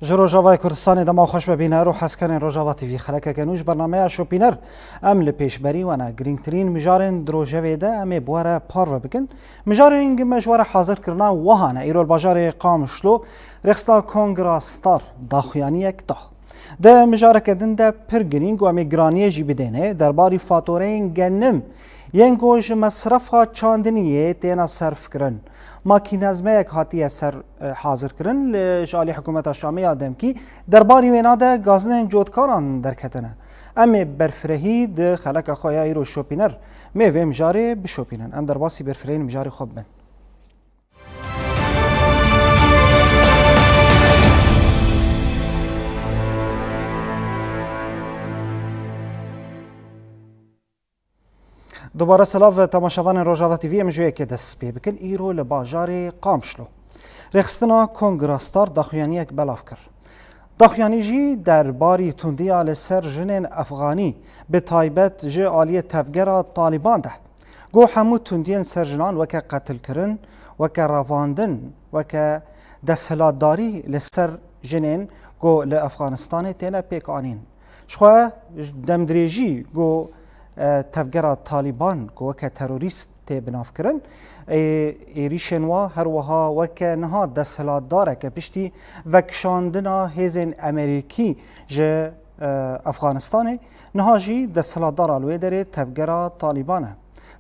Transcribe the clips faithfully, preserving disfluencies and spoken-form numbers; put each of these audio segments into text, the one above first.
Ji Rojavayê Kurdistanê dema xweş be bîner û hezkirinên Rojava T V, xelekeke nû ji bernameya Şopîner. Em li pêşberî we ne. Girîngtirîn mijarên di rojevê de em ê bi we re parve bikin. Mijarên ku me ji we re hazir kirine wiha ne. Îro li bajarê Qamişlo rêxistina Kongra Star daxuyaniyek da. Di mijareke din de pir girîng û em ê giraniyê jî bidêne derbarî fatoreyên genim yên ku ji mesrefa çandiniyê têne serfkirin. Makînezmeyek hatiye ser, e, hazirkirin li, ji alî hikûmeta Şamê ya demkî derbarî wêna de gazinên cotkaran derketine. Em ê berfirehî di xeleka xwe ya îro Şopîner, em ê vê mijarê bişopînin. Em derbasî berfirehî mijarê xwe bibin. Dubare silav temaşevanên Rojava T V, em ji yekê dest pê bikin. Îro li bajarê Qamişlo rêxistina Kongra Star daxuyaniyek belav kir. Daxuyanî jî derbarî tundiya li ser jinên Efxanî, bi taybet ji aliyê tevgera Talîban de. Got hemû tundiyên ser jinan weke qetilkirin, weke revandin, weke desthilatdarî li ser jinên ku li Efxanistanê têne pêk anîn. Ji xwe demdirêjî ku, e, tevgera Talîban ku weke terorîst tê binavkirin, ê, êrîşên wa her wiha weke niha desthilatdareke piştî vekişandina hêzên Amerîkî ji, e, Efxanistanê, niha jî desthilatdara li wê derê tevgera Talîban e.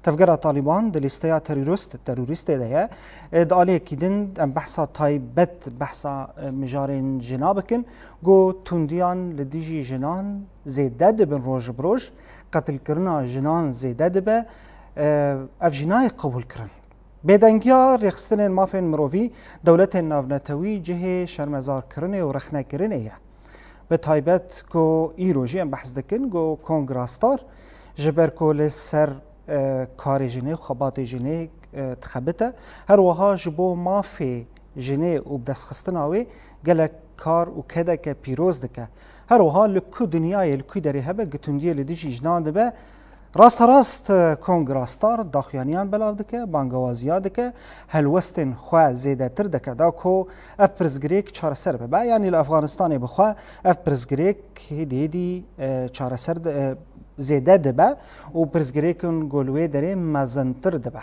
Tevgera Talîban di lîsteya terorîst, terorîstê de ye. E, di aliyekî din em behsa taybet, behsa, e, mijarên jina bikin. Ku tundiyan li dijî jinan zêde dibin roj bi roj, qetilkirina jinan zêde dibe, e, ev jî nayê qebûlkirin. Bêdengiya rêxistinên mafên mirovî, dewletên navnetewî cihê şermezarkirinê û rexnekirinê ye. Bi taybet ku îro jî em behs dikin ku Kongra Star ji ber ku li ser, e, karê jinê û xebatê jinê, e, dixebite, her wiha ji bo mafê jinê û bidestxistina wê gelek kar û kedeke pîroz dike. Her wiha li ku dinyayê, li ku derê hebe, gitundiyê li dijî jinan dibe. Rasterast, e, Kongra Star daxuyaniyan belav dike, bangewaziya dike, helwestên xwe zêdetir dike, da ku ev pirsgirêk çareser bibe. Yanî li Efxanistanê bi xwe ev pirsgirêk hêdî hêdî, e, çareser di-, e, zêde dibe û pirsgirêkên ku li wê derê mezintir dibe.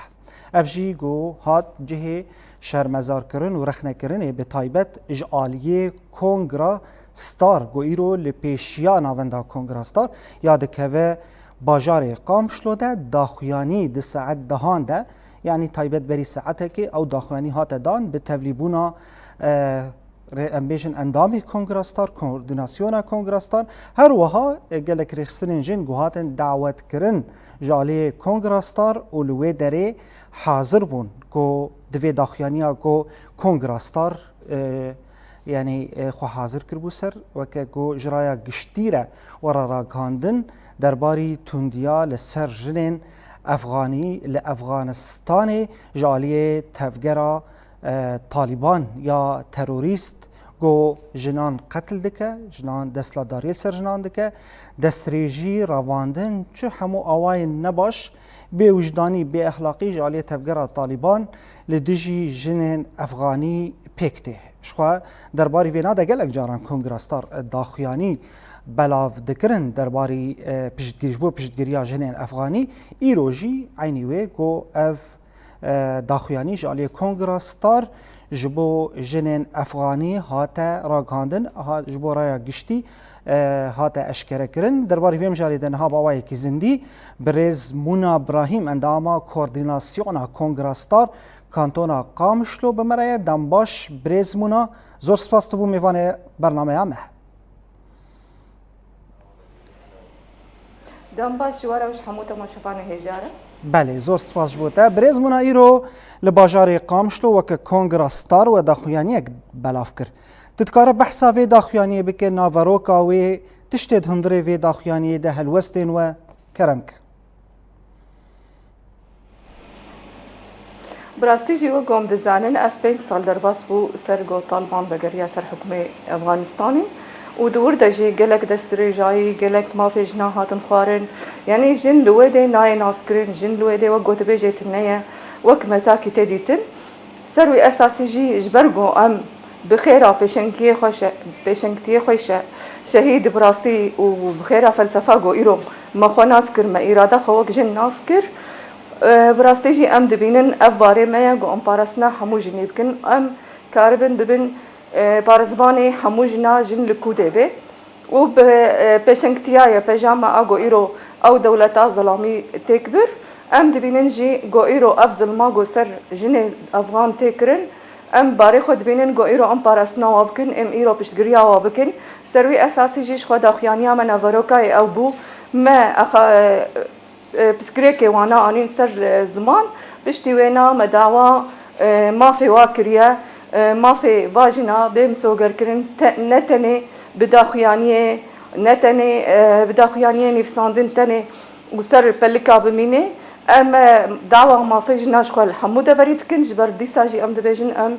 Ev jî ku hat cihê şermezarkirin û rexnekirinê, bi taybet ji aliyê Kongra Star, ku îro li pêşiya navenda Kongra Star ya dikeve bajarê Qamişlo de, daxuyanî di saet dehan de, yanî taybet berî saetekê ew daxuyanî hate dan bi tevlîbûna, e, rê-, em bêjin endamê Kongra Star, koordînasyona Kongra Star, her wiha, e, gelek rêxistinên jin ku hatin dawetkirin ji aliyê Kongra Star û li wê derê hazir bûn ku di vê daxuyaniya ku Kongra Star, e, yanî, e, xwe hazir kiribû ser, weke ku ji raya giştî re were ragihandin derbarî tundiya li ser jinên Efxanî li Efxanistanê ji aliyê tevgera, e, Talîban ya terorîst ku jinan qetil dike, jinan desthilatdariyê li ser jinan dike, destrêjî, revandin, çi hemû awayên nebaş, bêwijdanî, bêexlaqî ji aliyê tevgera Talîban li dijî jinên Efxanî pêk tê. Ji xwe derbarî vêna de gelek caran Kongra Star, e, daxuyanî belav dikirin derbarî, e, piştgir-, ji bo piştgiriya jinên Efxanî, îro jî eynî wê ku ev, e, daxuyanî ji aliyê Kongra Star ji bo jinên Efxanî hate ragihandin, ha-, ji bo raya giştî, e, hate eşkerekirin. Derbarî vê mijarê de niha bi awayekî zindî birêz Mûna Brahîm, endama koordînasyona Kongra Star, Kantona Qamişlo bi me re ye. Dem baş birêz Mûna, zor spas tu bû mêvanê bernameya me. Dem baş ji we re û ji hemû temaşevanê hêja re. Belê, zor spas ji bo te. Birêz Mûna, îro li bajarê Qamişlo weke Kongra Star we daxuyaniyek belav kir. Tu dikare behsa vê daxuyaniyê bike, naveroka wê, tiştê di hundirê vê daxuyaniyê de, helwestên we? Kerem ke. Bi rastî jî, wek ku em dizanin, ev pênc sal derbas bû ser ku Taliban vegeriya ser hikûmê Efganistanê û di wir de jî gelek destdirêjayî, gelek mafê jinan hatin xwarin. Yanî jin li wê dê nayê naskirin, jin li wê dê wek gotibêjê tune ye, wek metakî tê dîtin. Ser wî esasî jî ji ber ku em Bi xêra pêşengtiyê xwe şe-, pêşengtiyê xwe şe-, şehîd bi rastî û bi xêra felsefa ku îro me xwe nas kir, me îrada xwe wek jin nas kir. E, bi rastî jî em dibînin ev barê me ye ku em parastina hemû jinî bikin. Em karibin bibin, e, parêzvanê hemû jina jin li kûdê bê. Û bi, e, pêşengtiya YPJ'a me a ku îro ew dewleta zilamî têk bir, em dibînin jî ku îro ev zilma ku ser jinê efxan tê kirin, em barê xwe dibînin ku îro em parastina wa bikin, em îro piştgiriya wa bikin. Ser wî esasî jî ji xwe daxuyaniya me naverokayê ew bû, me exa-, e, e, pirsgirêkê wana anîn ser, e, ziman, piştî wêna me dawa, e, mafê wa kiriye, e, mafê va jina bê misogerkirin te-, ne tenê bi daxuyaniyê, ne tenê, e, bi daxuyaniyê nivîsandin tenê û ser pelika bimînê. Em, e, dawa mafê jina ji xwe li hemû deverî dikin, ji ber dîsa jî em dibêjin em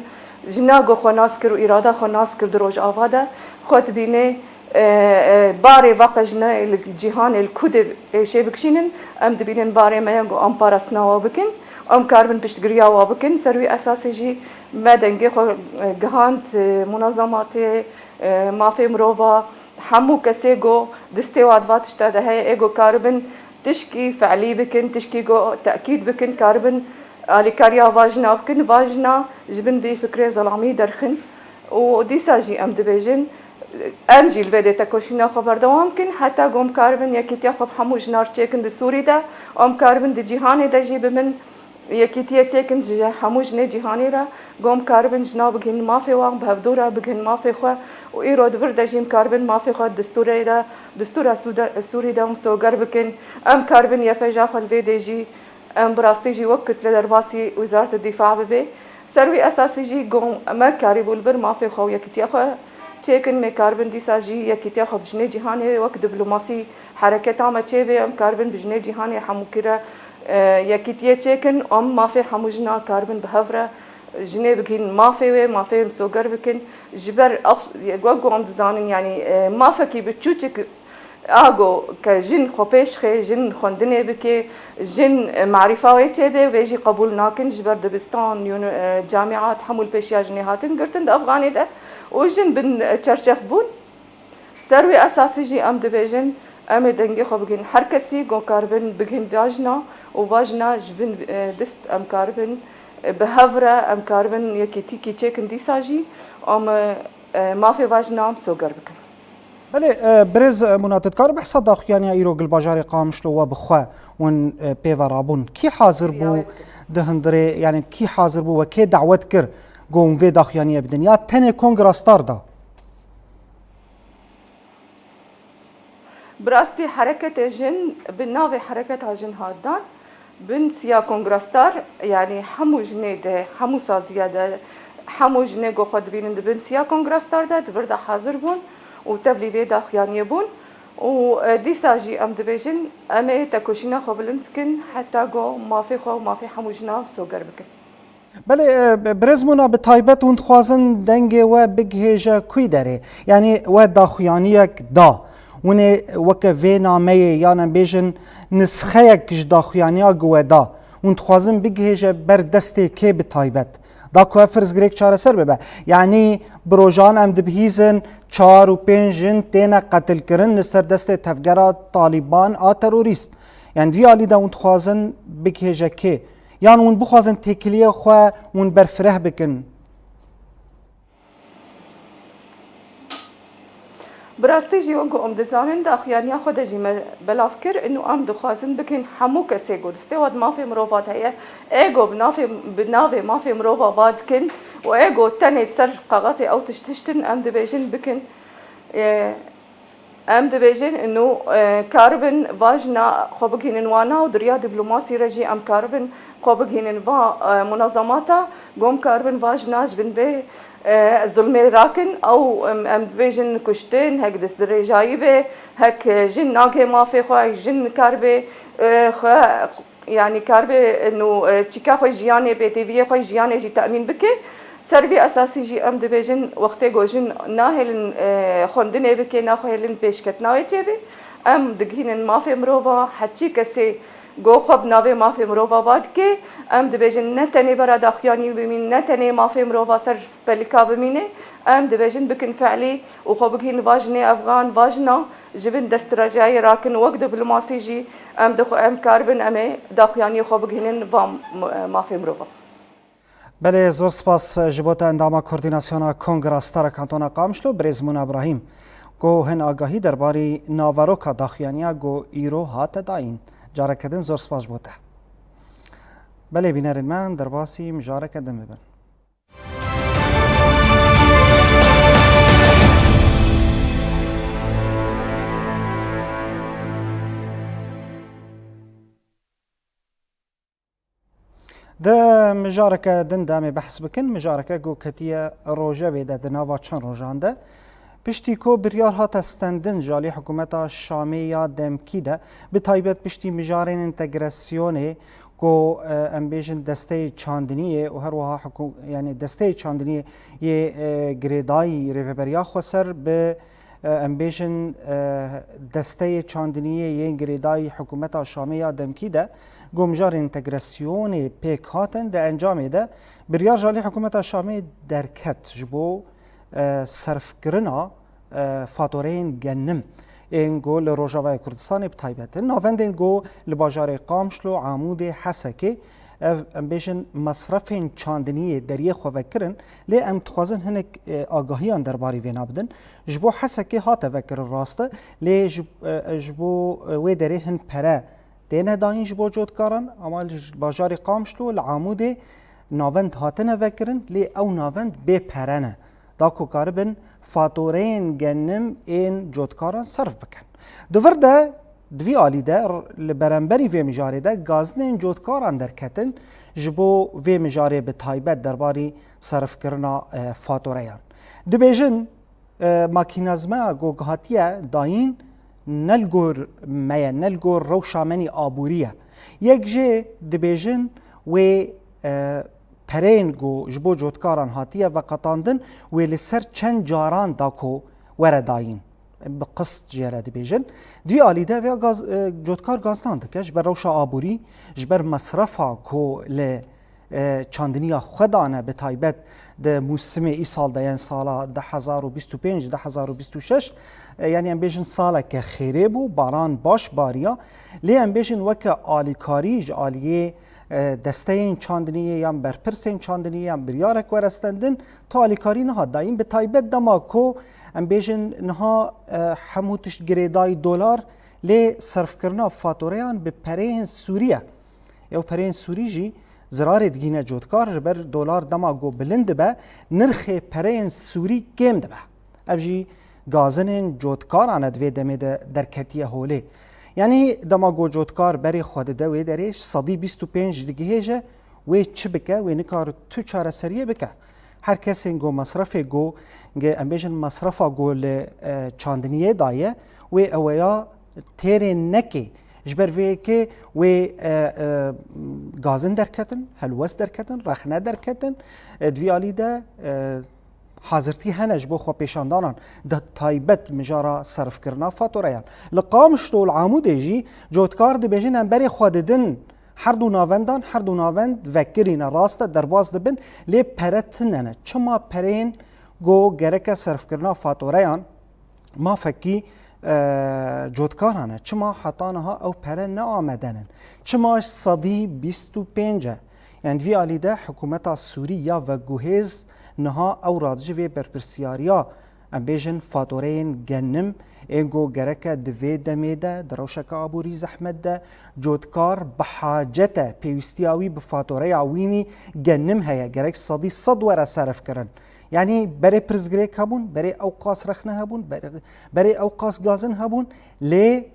jina ku xwe nas kir û îrada xwe nas kir di Rojava de xwe dibînê, e, e, barê va qejine li cîhanê li ku dê êşê bikişînin, em dibînin barê me ye ku em parastina wa bikin, em karibin piştgiriya wa bikin. Ser wî esasê jî me dengê xwe, e, gihand, e, munazematê, e, mafê mirova, hemû kesê ku distê wa di va tişta de heye, ê ku karibin tişkî fe'lî bikin, tişkî ku tekîd bikin, karibin alîkariya va jina bikin, va jina ji bin vî fikrê zelamî derxin. Û dîsa jî em dibêjin, em jî li vê dê tekoşîna xwe berdewam bikin, heta ku em karibin yekîtiya xwe bi hemû jina re çêkin di Sûrî de, em karibin di cîhanê de jî bibin yekîtiyê çêkin ji hemû jinê cîhanê re, ku em karibin jina bigihînin mafê wan, bi hevdû re bigihînin mafê xwe û îro di vir de jî em karibin mafê xwe distûrê de, distûra Sûde-, Sûrî de em soger bikin. Em karibin YPJ'a xwe li vê dê jî Em bi rastî jî wek kutle derbasî Wezareta Dîfa bibe. Ser wî esasî jî got, me karîbû li vir mafê xwe û yekîtiya xwe çêkin, me karibin dîsa jî yekîtiya xwe bi jinê cîhanê wek diplomasî hereketa me çêbe, em karibin bi jinê cîhanê hemûkî re, e, yekîtiyê çêkin, em mafê hemû jina karibin bi hev re jinê bigihînin mafê wê, mafê misoger bikin. Ji ber ev, wek ku em dizanin, yanî, e, mafekî biçûçik Ago ke jin xwe pêş xê, jin xwendinê bike, jin, e, marîfa wê çêbe, vê jî qebûl nakin, ji ber dibistan, yûni-, e, camîat hemû li pêşiya jinê hatin girtin di Efxanê de û jin bin, e, çerçef bûn. Ser wê esasî jî em dibêjin, em ê dengê xwe bigihîn her kesî, ku karibin bigihîn vajina û vajina ji bin, e, dist em karibin, e, bi hev re em karibin yekîtîkî çêkin dîsa jî em, e, mafê vajina em soger bikin. Belê, e, birêz, e, Mûna, tu dikarî behsa daxuyaniya îro li bajarê Qamişlo we bi xwe hûn, e, pê ve rabûn. Kî hazir bû di hundirê, yanî kî hazir bû, we kê dawet kir ku hûn vê daxuyaniyê bidin? Ya tenê Kongra Star da? Bi rastî hereketê jin, bi navê hereketa jin hat dan. Bin siya Kongra Star, yanî hemû jinê di hemû saziya de, hemû jinê ku xwe dibînin di bin siya Kongra Star de, di vir de hazir bûn û tevlî vê daxuyaniyê bûn û, e, dîsa jî em dibêjin, em ê tekoşîna xwe bilind dikin heta ku mafê xwe û mafê hemû jina soger bikin. Belê, e, bi-, birêz Mûna, bi taybet hûn dixwazin dengê we bigihêje kûy derê? Yanî we daxuyaniyek da. Hûn ê weke vê nameyê, yan em bêjin nisxeyek ji daxuyaniya ku we da, hûn dixwazin bigihêje ber destê kê bi taybet? Da ku ev pirsgirêk çareser bibe. Yanî bi rojan em dibihîzin çar û pênc jin têne qetilkirin li ser destê tevgera Talîban a terorîst. Yanî di vî alî de hûn dixwazin bigihêje kê? Yan hûn bixwazin têkiliyê xwe hûn berfireh bikin? Bi rastî jî wek ku em dizanin, daxuyaniya xwe de jî me belav kir, û em dixwazin bikin hemû kesê ku destê wan mafê mirovan heye, ê ku bi navê, bi navê mafê mirovan va dikin û ê ku tenê ser kaxetê ew tişt hiştin, em dibêjin bikin. Ê, Em dibêjin inu, e, karibin va jina xwe bigihînin wana û di riya dîplomasî re jî em karibin xwe bigihînin va, e, munazamata, ku em karibin va jina ji bin vê, e, zulmê rakin. Ew, em, em dibêjin kuştin, hek destdirêjayî be, hek, e, jin nagê mafê xwe, hek jin nikaribe, e, xwe, Yanî karibe, nû, e, çîka xwe jiyanê, pêtiviyê xwe jiyanê jî temîn bike. Ser vî esasî jî em dibêjin, wextê ku jin nahêlin, e, xwendinê bike, naxwehêlin pêşketina wê çêbe, em digihînin mafê mirova, heçî kesê Go xwe bi navê mafê mirova ba dike. Em dibêjin ne tenê bera daxuyanî bimîn, ne tenê mafê mirova ser pelika bimîne. Em dibêjin bikin fe'lî û xwe bigihîn va jinê efxan, va jina ji bin destdirêjiyayê rakin. Wek diplomasî jî em dixwe em karibin em ê daxuyaniyê xwe bigihînin va m-, mafê mirova. Belê, zor spas ji bo te endama Koordînasyona Kongra Stara Kantona Qamişlo, birêz Mûna Ibrahîm. Ku hin agahî derbarî naveroka daxuyaniya ku îro hate dayîn. Careke din zor spas ji bo te. Belê bînerên me, em derbasî mijareke din bibin. Di mijareke din de em ê behs bikin, mijareke ku ketiye rojevê de di nava çend rojan de. Piştî ku biryar hate stendin ji alî hikûmeta Şamê ya demkî de, bi taybet piştî mijarên entegrasyonê ku, e, em bêjin desteyê çandiniyê û her wiha hikû-, yanî desteyê çandiniyê yê, e, girêdayî Rêveberiya Xweser bi e, em bêjin, e, desteyê çandiniyê yên girêdayî hikûmeta Şamê ya demkî de ku mijarên entegrasyonê pêk hatin, di encamê de biryar ji alî hikûmeta Şamê derket ji bo, e, serfkirina, e, fatoreyên genim ên ku li Rojavayê Kurdistanê bi taybet in. Navendên ku li bajarê Qamişlo, Amûdê, Hesekê ev, em bêjin, mesrefên çandiniyê deriyê xwe vekirin, lê em dixwazin hinek, e, agahiyan derbarî vêna bidin. Ji bo Hesekê hate vekirin rast e, lê ji, e, ji bo, e, wê derê hin pere têne dayîn ji bo cotkaran, ama li j-, bajarê Qamişlo, li Amûdê navend hatine vekirin, lê ew navend bê pere ne. Da ku karibin fatoreyên genim ên cotkaran serf bikin. Di vir de, di vî alî de r-, li beramberî vê mijarê de gazinên cotkaran derketin ji bo vê mijarê bi taybet derbarî serfkirina, e, fatoreyan. Dibêjin, e, makînazmeya ku hatiye dayîn ne li gor me ye, ne li gor rewşa me nî aborî ye. Yek jê dibêjin wê, e, pereyên ku ji bo cotkaran hatiye veqetandin, wê li ser çend caran da ku were dayîn. Bi qist jê re dibêjin. Di vî alî de vê gaz-, e, cotkar gaznan dike ji ber rewşa aborî, ji ber mesrefa ku li e, çandiniya xwe dane, bi taybet di mûsimê îsal de, yên sala du hezar û bîst û pênc, du hezar û bîst û şeş, e, yanî em bêjin saleke xêrê bû, baran baş bariya. Lê em bêjin weke alîkarî ji aliyê, e, desteyên çandiniyê yan berpirsên çandiniyê yan biryarek were stendin, tu alîkarî nihat dayîn. Bi taybet dema ku em bêjin niha, e, hemû tişt girêdayî dolar, lê serfkirina fatoreyan bi pereyên Sûrî ye. Ew pereyên Sûrî jî zirarê digihîne cotkar, ji ber dolar dema ku bilind dibe, nirxê pereyên Sûrî kêm dibe. Ev jî gazinên cotkaran e di vê demê de derketiye holê. Yanî dema ku cotkar berê xwe dide wê derê, sedî bîst û pênc digihêje, wê çi bike? Wê nikare tu çareseriyê bike. Her kesên ku mesrefê ku, ge-, em bêjin mesrefa ku li, e, çandiniyê daye, wê eweya têrê neke. Ji ber vê yekê wê, e, e, gazin derketin, helwest derketin, rexne derketin. E, di vî alî de, e, hazirtî hene ji bo xwepêşandanan, di taybet mijara serfkirina fatoreyan. Li Qamişlo û li Amûdê jî cotkar dibêjin, em berê xwe didin her du navendan, her du navend vekirîne, rast e, derbas dibin, lê pere tune ne. Çima pereyên ku gereke serfkirina fatoreyan mafekî, e, cotkaran e? Çima heta niha ew pere ne amade nin? Çima ji sedî bîst û pênc e? Yanî di vî alî de hikûmeta Sûrî ya veguhêz niha ew radijî vê berpirsiyariya, em bêjin, fatoreyên genim ên ku gereke di vê demê de, di rewşeke aborî zehmet de, cotkar bi hacet e, pêwîstiya wî bi fatoreya wî nî genim heye, gerek sedî sed were serfkirin. Yanî berê pirsgirêk hebûn, berê ew qas rexne hebûn, berê, berê ew qas gazin hebûn, lê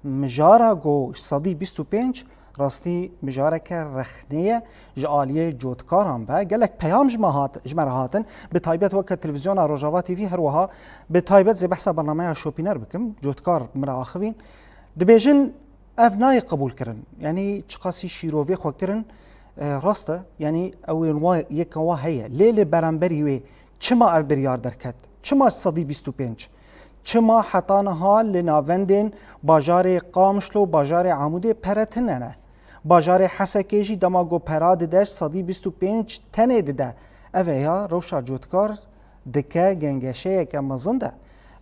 mijara ku sedî bîst û pênc rastî mijareke rexnê ye ji aliyê cotkaran ve. Gelek peyam ji me hat-, ji me re hatin, bi taybet weke Televîzyona Rojava T V, her wiha bi taybet zê behsa bernameya Şopîner bikim, cotkar min re axivîn. Dibêjin, ev nayê qebûlkirin. Yanî çiqasî şîrovê xwe kirin, e, rast e. Yanî ew ên wa, yeka wa heye. Lê li beramberî wê çima ev biryar derket? Çima sedî bîst û pênc? Çima heta niha li navendên bajarê Qamişlo, bajarê Amûdê pere tune ne? Bajarê Hesekê jî dema ku pera dide ji sedî bîst û pênc tenê dide. Ev ê ya rewşa cotkar dike gengeşeyeke mezin de.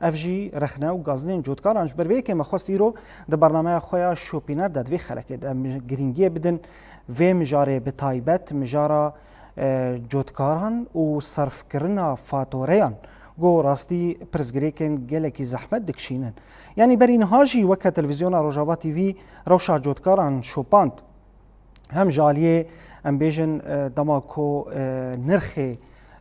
Ev jî rexne û gazinên cotkaran ji ber vê yekê me xwest îro di bernameya xwe ya şopîner de di vê xelekê de em girîngiyê bidin vê mijarê bi taybet mijara, e, cotkaran û serfkirina fatoreyan ku rastî pirsgirêkên gelekî zehmet dikişînin. Yanî berî niha jî weke Televîzyona Rojava T V rewşa cotkaran şopand. Hem ji aliyê em bêjin, e, dema ku, e, nirxê,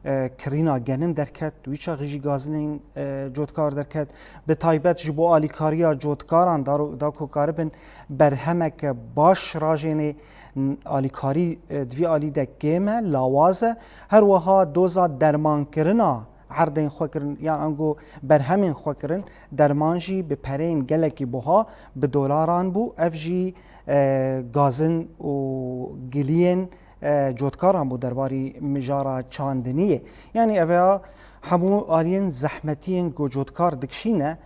e, kirîna genim derket, wî çaxî jî gazinên, e, cotkar derket. Bi taybet ji bo alîkariya cotkaran daro-, da ku karibin berhemeke baş rajênê, n-, alîkarî, e, di vî alî de kêm e, lawaz e. Her wiha doza dermankirina erdên xwe kirin, ya ango berhemên xwe kirin, derman jî bi pereyên gelekî buha bi dolaran bû. Ev jî, e, gazin û giliyên, e, cotkaran bû derbarî mijara çandiniyê. Yanî ev ya hemû aliyên zehmetiyên ku cotkar dikişîne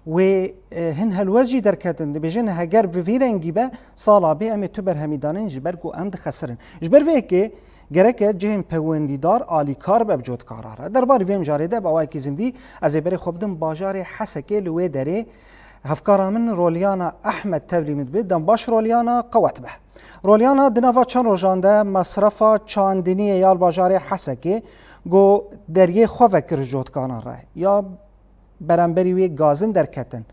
wê, e, hin helwest jî derketin. Dibêjin heger bi vî rengî be, sala bê em ê tu berhemî danên ji ber ku em dixesirin. Ji ber vê yekê gereke cihên peywendîdar alîkar be bi cotkara re. Derbarî vê mijarê de bi awayekî zindî ez ê berê xwe bidim bajarê Hesekê li wê derê. Hevkara min Rolyana Ehmed tevlî min dibe. Dem baş Rolyana, qewet be. Rolyana, di nava çend rojan de mesrefa çandiniyê ya li bajarê Hesekê ku deriyê xwe vekir ji cotkaran re ya beramberî wê gazin derketin.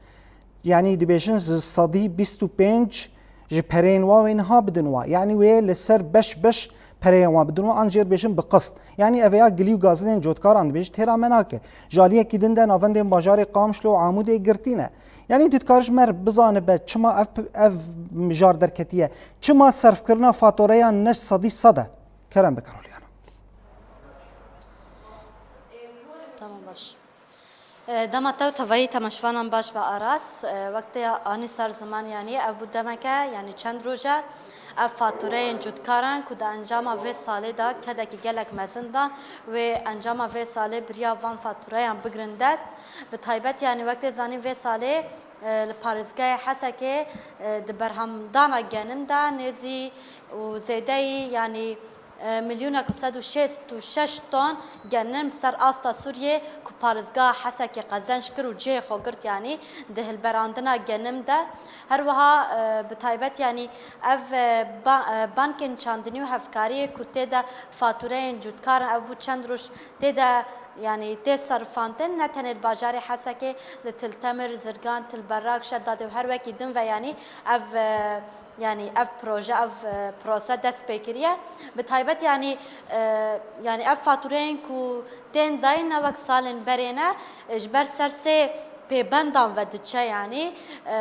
Yanî dibêjin ji sedî bîst û pênc ji pereyên wa wê niha bidin wa. Yanî wê li ser beş beş pereyên wan bidin wan, an jê dibêjin bi qist. Yanî ev ya gilî û gazinên cotkaran dibêjin têra me nake. Ji aliyekî din de navendên bajarê Qamişlo û Amûdê girtî ne. Yanî tu dikarî ji me re bizanibe çima ev, ev mijar derketiye? Çima serfkirina fatoreyan ne sedî sed e? Kerem bike Rolyana. Tamam, baş. E, dema te û tevayî temaşevanan baş be Aras. E, wek te anî ser ziman, yanî ev bû demeke, yanî çend roj e, ev fatureyên cotkaran ku di encama vê salê de kedekî gelek mezin dan, wê encama vê salê bi riya van fatureyan bigirin dest. Bi taybet, yanî wek tê zanîn vê salê, e, li parêzgehê Hesekê, e, di berhemdana genim de nêzî û zêdeyî, yanî, e, milyonek û sed û şêst û şeş ton genim ser asta Sûriyê ku parêzgeha Hesekê qezenc kir û cihê xwe girt, yanî di hilberandina genim de. Her wiha, e, bi taybet, yanî ev, e, ba-, e, bankên çandinî û hevkariyê ku tê de fatureyên cotkaran, ev bû çend roj tê de, yanî tê serfantin, ne tenê li bajarê Hesekê, li Til Temir, Zirgan, Til Berrak, Şedadê û her wekî din ve, yanî ev, e, yanî ev proje, ev, e, prose dest pê kiriye. Bi taybet, yanî, e, yanî ev fatureyên ku tên dayîn ne wek salên berê ne, e, ji ber ser sê pêbendan ve diçe, yanî, e,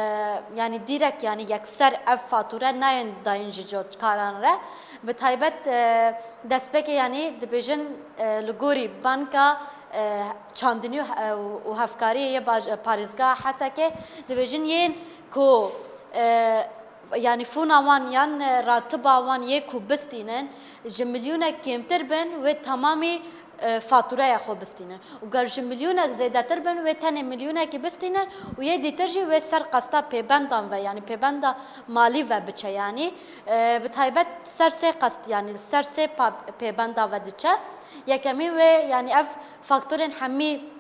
yanî dîrek, yanî yekser ev fature nayên dayîn ji cotkaran re. Bi taybet, e, destpêkê, yanî dibêjin, e, li gorî banka, e, çandinî û, e, û hevkariyê yê baj-, parêzgeha Hesekê, dibêjin yên ku, e, yanî fûna wan yan, e, ratiba wan yê ku bistînin, ji milyonek kêmtir bin, wê temamî, e, fatureya xwe bistînin. Û ger ji milyonek zêdetir bin, wê tenê milyonekî bistînin û yê dîtir jî wê ser qesta pêbendan ve, yanî pêbenda malî ve biçe. Yanî, e, bi taybet ser sê qest, yanî li ser sê pa-, pêbenda ve diçe. Yekemîn wê, yanî ev faktorên hemî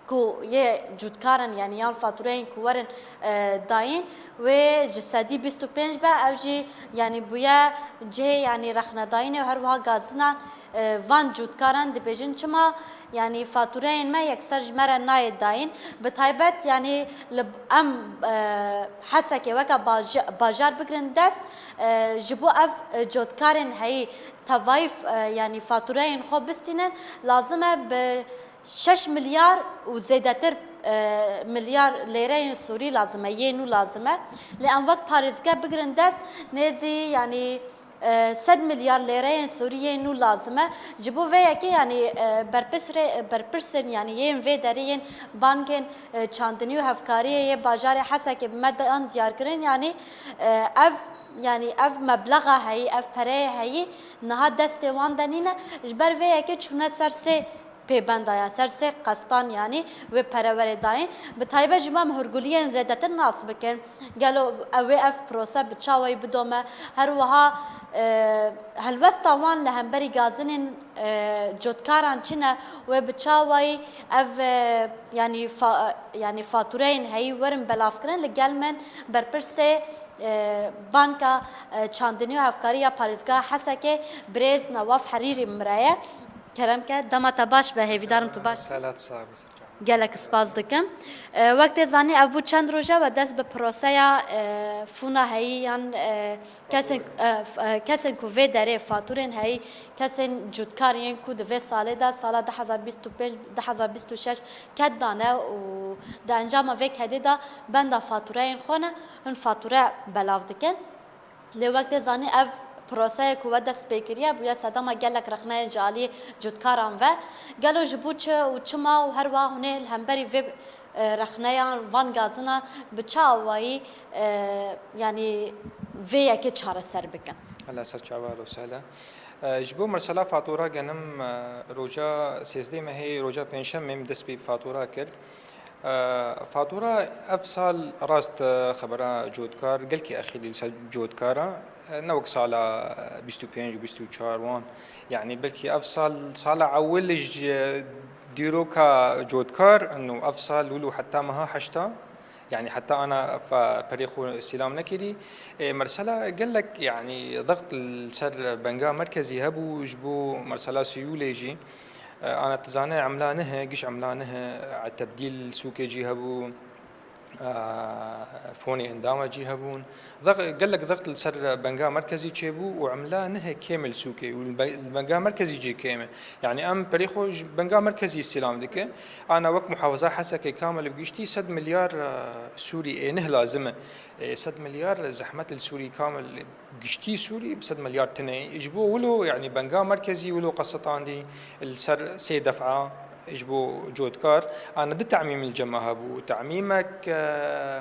ku yê cûtkar in, yanî yan fatureyên ku werin, e, dayîn, wê ji sedî bîst û pênc be, ev jî, yanî bûye cihê, yanî rexnedayînê û her wiha gazinan, e, van cûtkaran dibêjin, çima, yanî fatureyên me yekser ji me re nayê dayîn. Bi taybet, yanî li em, e, Hesekê weke baja-, bajar bigirin dest, e, ji bo ev, e, cotkarên heyî tevayî, e, yanî fatureyên xwe bistînin, lazim e bi şeş milyar û zêdetir, e, milyar lêreyên Sûrî lazim e, yê nû lazim e. Lê em wek parêzge bigirin dest, nêzî, yanî, e, sed milyar lêreyên Sûrî yê nû lazim e. Ji bo vê yekê, yanî, e, berpirsrê-, berpirsên, yanî yên vê derê yên bankên, e, çandinî û hevkariyê yê bajarê Hesekê bi me dan diyarkirin, yanî, e, ev, yanî ev meblexa heyî, ev pereyê heyî niha destê wan de nîne. Ji ber vê yekê çûne ser sê pêbenda ya ser sê qestan, yanî wê pere were dayîn. Bi taybet jî ma em hûrguliyên zêdetir nas bikin. Gelo ew ê ev prose bi çawayî bidome? Her wiha, e, helwesta wan li hemberî gazinên, e, cotkaran çi ne? Wê bi çawayî ev, e, yanî fa-, yanî fatûreyên heyî werin belavkirin? Li gel min berpirsê, e, Banka, e, Çandinî û Hevkarî ya Parêzgeha Hesekê birêz Newaf Herîrî min re ye. Kerem ke, dema te baş be, hêvîdarim tu baş. Selat sax be, sirçe. Gelek spas dikim. E, wek tê zanî, ev bû çend roje we dest bi proseya, e, fûna heyî yan, e, kesên, e, f-, e, kesên ku vê derê fatûrên heyî, kesên cûtkar yên ku di vê salê de, sala du hezar bîst û pênc, du hezar bîst û şeş ked dane û di encama vê kedê de benda fatûreyên xwe ne, hûn fatûre belav dikin. Lê wek tê zanî, ev proseyê ku we dest pê kiriye, bûye sedema gelek rexneyên ji aliyê cotkaran ve. Gelo ji bo çi û çima û her wiha hûn ê li hemberî vê, e, rexneyan, van gazina bi çi awayî, e, yanî vê yekê çareser bikin? Hela ser çava, Rosela. E, ji bo mesela fatura genim, e, roja sêzdeh mehê, roja pêncşemê min dest pê fatura kir. E, fatura ev sal rast, e, xebera cotkar, gelkî exîlî li ser cotkara, e, ne wek sala bîst û pênc û bîst û çar wan. Yanî belkî ev sal, sala ewil ji dîroka cotkar, û ev sal wilo heta meha heşta, yanî heta ana fa-, perê xwe sîlam nekirî. E, mesela gelek, yanî zext li ser benga merkezî hebû ji bo mesela siyûlê jî. E, ana tu zane emla nihe, giş emla nihe, e, tebdîl sûkê cî hebû, e, fonê endama cî hebûn. Zex-, gelek zext li ser benga merkezî çêbû û emla nihe kêm li sûkê û li be-, li benga merkezî cî kêm e. Yanî em perê xwe ji benga merkezî îstîlam dike. Ana wek muhafaza Hesekê kamil bi giştî sed milyar, e, Sûrî ê nih lazim e. E, sed milyar zehmet li Sûrî kamil giştî Sûrî bi sed milyar tine. Ji bo wilo, yanî benga merkezî wilo qesetandî li ser sê def'a ji bo cotkar. Ana di temîm li cema hebû. Temîmek, e,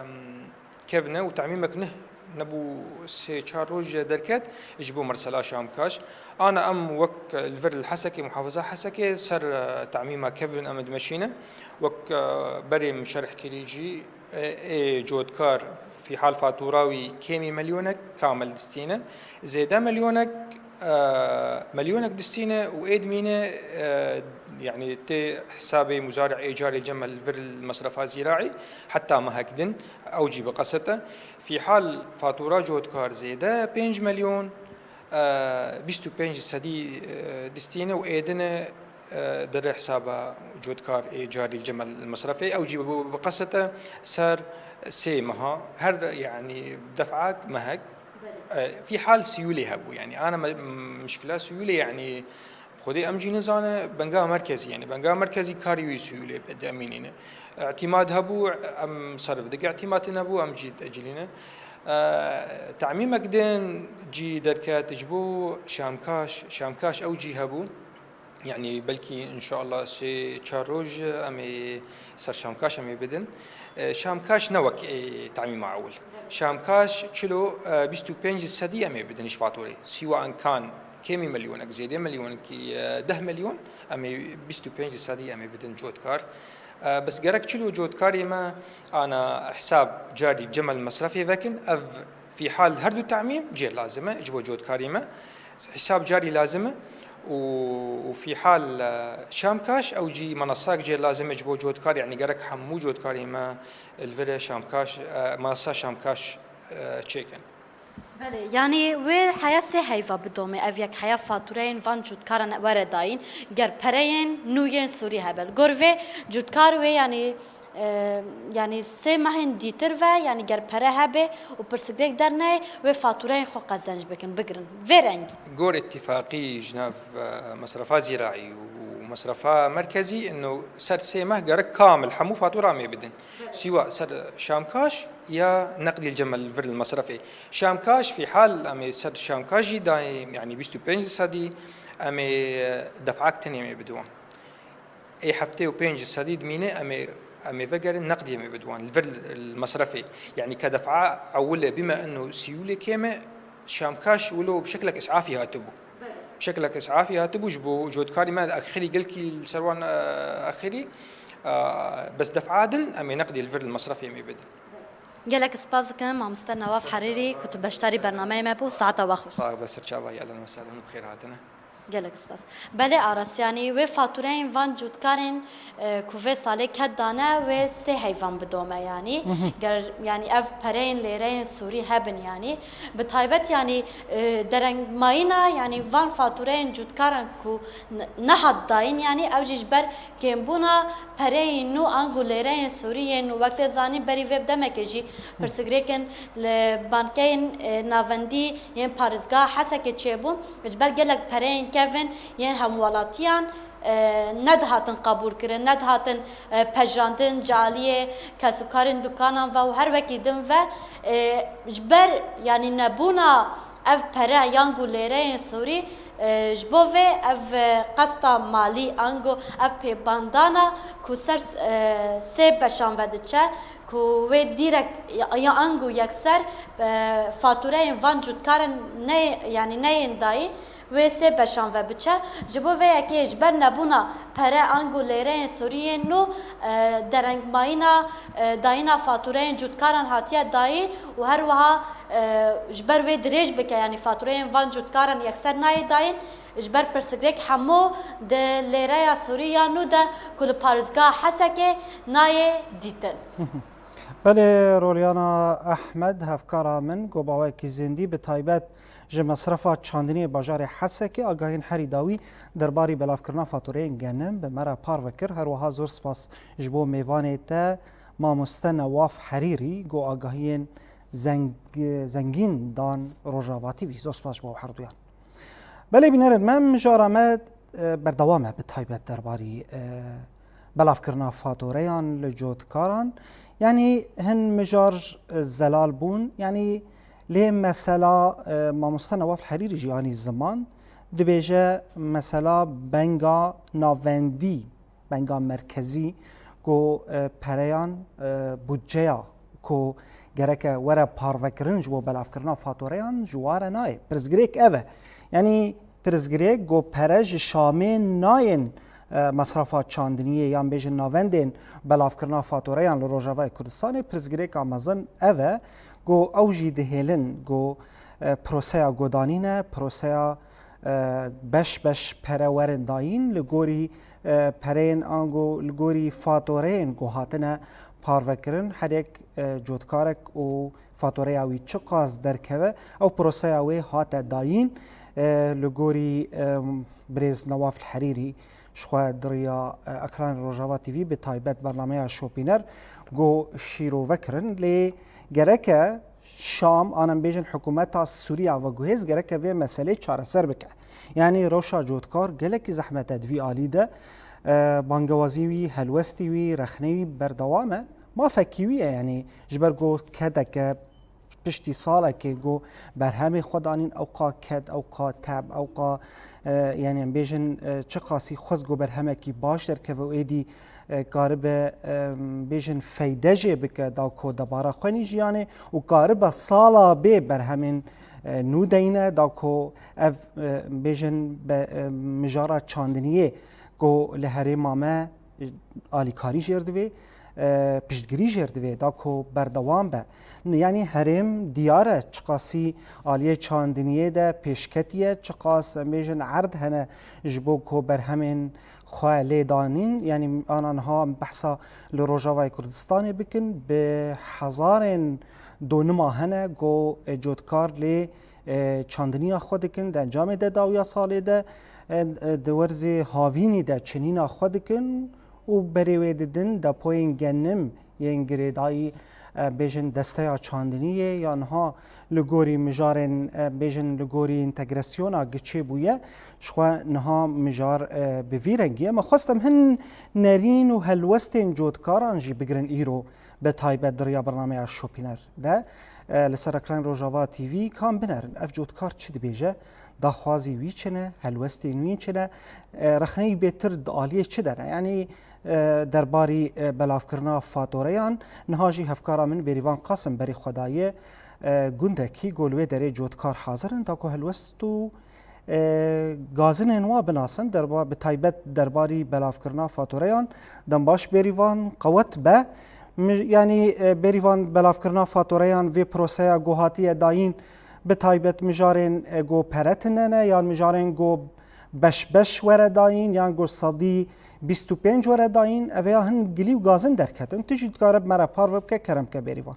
kevne û temîmek nih nebû sê çar roj derket ji bo mersela Şamkaş. Ana em wek li vir li Hesekê, muhafaza Hesekê ser, e, temîma kevin em dimeşîne. Wek, e, berê min şerh kirî jî, e, ê cotkar fîhal fatura wî kêmî milyonek kamil distîne, zêde milyonek, e, milyonek distîne û ê dimîne, e, yanî tê hesabê muzari'ê carî cemel vir li mesrefa zîraî heta mehek din, ew jî bi qeset e. Fîhal fatura cotkar zêde pênc milyon, e, bîst û pênc sedî, e, distîne û ê dine, e, derê hesaba cotkar ê carî cemel mesrefê, ew jî bi, bi qeset e ser sê meha, her, yanî, def'ak mehek. E, fîhal siyûlê hebû, yanî, ana me-, mişkila siyûlê, yanî, xwedê em jî nizane, benga merkezî, yanî, benga merkezî karî wî siyûlê demînîne. Îtîmad hebû, em serf dike, îtîmad nebû, em jî tecilîne. E, temîmek din cî derket ji bo Şamkaş, Şamkaş ew cî hebû. Yanî belkî înşallah sê çar roj em ê ser Şamkaş em ê bidin. E, Şamkaş ne wek, e, temîma ewil. Şamkaş çilo, e, bîst û pênc sedî em ê bidin ji faturê. Sîwa enkan kêmî milyonek, zêdê milyonekî, e, deh milyon, em ê bîst û pênc sedî em ê bidin cotkar. E, bes gerek çilo cotkarê me ana hesab carî cemel mesrefê vekin. Ev fîhal her du temîm cê lazim e ji bo cotkarê me. Hesab carî lazim e û, û fîhal, e, Şamkaş ew jî menesak cê lazim e ji bo cotkar, yanî gerek hemû cotkarê me li vir Şamkaş, e, menesa Şamkaş, e, çêkin. Belê, yanî wê heya sê heyva bidome, ev yek heya fatureyên van cûtkaran were dayîn, ger pereyên nû yên Sûrî hebe. Li gor vê cûtkar wê, yanî, e, yanî sê mehên dîtir ve, yanî ger pere hebe û pirsgirêk derneyê, wê fatureyên xwe qezenc bikin, bigirin. Vê rengî. Gor îtîfaqî ji nav, e, mesrefa zîraî û mesrefa merkezî, ino ser sê meh gerek kamil hemû fatura em ê bidin. Sîwa ser Şamkaş ya neqdî li cemel vir li mesrefê. Şamkaş fîhal em ê ser Şamkaş jî dayê, yanî bîst û pênc sedî em ê def'ak tenê em ê bidwan. Ê heftê û pênc sedî dimîne em ê, em ê vegerin neqdî em ê bidwan. Li vir li mesrefê. Yanî ke def'a ewile bîme ino siyûlê kêm e, Şamkaş wilo bi şeklek is'afî hatibû. Şeklek îsafî hatibû ji bo cotkarî me li axirî gelkî li ser wan, e, axirî, e, bes def'a din em ê neqdî li vir li mesrefê em ê bidin. Gelek spas dikim mamoste Nawaf Herîrî ku tu beşdarî bernameyê me bû, saeta we xweş. Sağ ol, ser çava, ehlen ve sehlen, bi xêr hatine. Gelek spas. Belê Aras, yanî wê fatureyên van cotkarên, e, ku vê salê ket dane, wê sê heyvan bidome, yanî. Mhm. Ger, yanî ev pereyên lêreyên sorî hebin, yanî. Bi taybet, yanî, e, derengmayîna, yanî van fatureyên cotkaran ku n-, nehat dayîn, yanî ew jî ji ber kêmbûna pereyên nû ango lêreyên sorî yên nû. Wek tê zanîn, berî vê bi demekê jî pirsgirêkên li bankeyên, e, navendî yên parêzgeha Hesekê çêbûn. Ji ber gelek pereyên kevin yên hemwelatiyan, e, nedihatin qebûlkirin, nedihatin, e, pejirandin, ji aliyê kesûkarên dukanan ve û her wekî din ve, e, ji ber, yanî, nebûna ev pere yan ku lêreyên sorî, e, ji bo vê ev, e, qesta malî ango ev pêbandana ku ser, e, sê beşan ve diçe, ku wê dîrek ya, ya ango yekser, e, fatureyên van cotkaran ne, yanî neyên dayîn, wê sê beşan ve biçe. Ji bo vê yekê ji ber nebûna pere ango lêreyên sorî yên nû, e, derengmayîna, e, dayîna fatureyên cotkaran hatiye dayîn û her wiha, e, ji ber wê dirêj bike, yanî fatureyên van cotkaran yekser nayê dayîn, ji ber pirsgirêk hemû di lêreya sorî ya nû de ku li parêzgeha Hesekê nayê dîtin. Belê, Rolyana Ehmed, hevkara min, go bawekî zindî, bi taybet ji mesrefa çandiniyê bajarê Hesekê, agahiyên herî dawî derbarî belavkirina fatureyên genim bi me re parve kir. Her wiha zor spas ji bo mêvanê te, mamoste Newaf Herîrî, go agahiyên zeng-, zengîn dan Rojava T V. Zor spas ji bo herduyan. Belê bînerên me, mijara me, e, berdewam e, bi taybet derbarî, e, belavkirina fatoreyan li cotkaran. Yanî hin mijar, e, zelal bûn. Yanî lê mesela, e, mamoste Newaf Herîrî jî anî ziman, dibêje mesela benga navendî, benga merkezî ku, e, pereyan, e, budceya ku gereke were parvekirin ji bo belavkirina fatoreyan ji wa re nayê. Pirsgirêk ev e. Yanî pirsgirêk ku pere ji Şamê nayên, e, mesrefa çandiniyê yan bêjin navendên belavkirina fatoreyan li Rojavayê Kurdistanê, pirsgirêka mezin ev e ku ew jî dihêlin ku, e, proseya godanî ne, proseya e, beş beş pere werin dayîn, li gorî, e, pereyên ango li gorî fatoreyên ku hatine parvekirin, her yek, e, cotkarek û fatoreya wî çiqas derkeve, ew proseya wê hate dayîn, e, li gorî, e, birêz Newaf Herîrî ji xwe di riya, e, ekranê Rojava T V bi taybet bernameya Şopîner ku şîrove kirin, lê gereke Şam, an em bêjin hikûmeta Sûriya veguhêz gereke vê meselê çareser bike. Yanî rewşa cotkar gelekî zehmet e di vî alî de. E, bangewazî wî, helwestî wî, rexnê wî berdewam e. Mafekî wî ye, yanî ji ber ku kedeke piştî salekê ku berhemê xwe danîn, ewqa ked, ewqa teb, ewqa, e, yanî em bêjin, e, çiqasî xwest ku berhemekî baş derkeve û êdî e, karibe, e, bêjin feyde jê bike da ku debara xwe nî jiyanê û karibe sala bê berhemên, e, nû deyne da ku ev, e, bêjin be, e, mijara çandiniyê ku li herêma me, e, alîkarî jêr divê, e, piştgirî jêr divê da ku berdewam be. Yanî herêm diyar e çiqasî aliyê çandiniyê de pêşketî ye, çiqas em bêjin erd hene ji bo ku berhemên xwe lê danîn, yanî ana niha em behsa li Rojavayê Kurdistanê bikin, bi hezarên donima hene ku, e, cotkar lê, e, çandiniya xwe dikin, di encamê de dawiya salê de, e, e, di werzê havînî de çinîna xwe dikin û berê wê didin depoyên genim yên girêdayî, e, bêjin desteya çandiniyê ya niha li gorî mijarên, e, bêjin li gorî entegrasyona giçê bûye, ji xwe niha mijar, e, bi vî rengî ye. Me xwest em hin nerîn û helwestên cotkaran jî bigirin îro, bi taybet di riya bernameya Şopîner de, e, li ser ekranê Rojava T V kan binerin. Ev cotkar çi dibêje? Daxwazî wî çi ne? Helwestên wî çi ne? E, rexneyî bêtir di aliyê çi de ne? Yanî, e, derbarî, e, belavkirina fatoreyan, niha jî hevkara min Bêrîvan Qasim berî xwe daye, e, gundekî ku li wê derê cotkar hazir in, da ku helwest û E, gazinên wa binasin, derba-, bi taybet derbarî belavkirina fatoreyan, dembaş Bêrîvan qewet be. Mi-, yanî, e, Bêrîvan belavkirina fatoreyan vê proseya ku hatiye dayîn, bi taybet mijarên, e, ku pere tune ne, yan mijarên ku beş beş were dayîn, yan ku sedî bîst û pênc were dayîn, ev ya hin gilî û gazin derketin. Tu jî dikare bi me re parve bike, kerem ke Bêrîvan.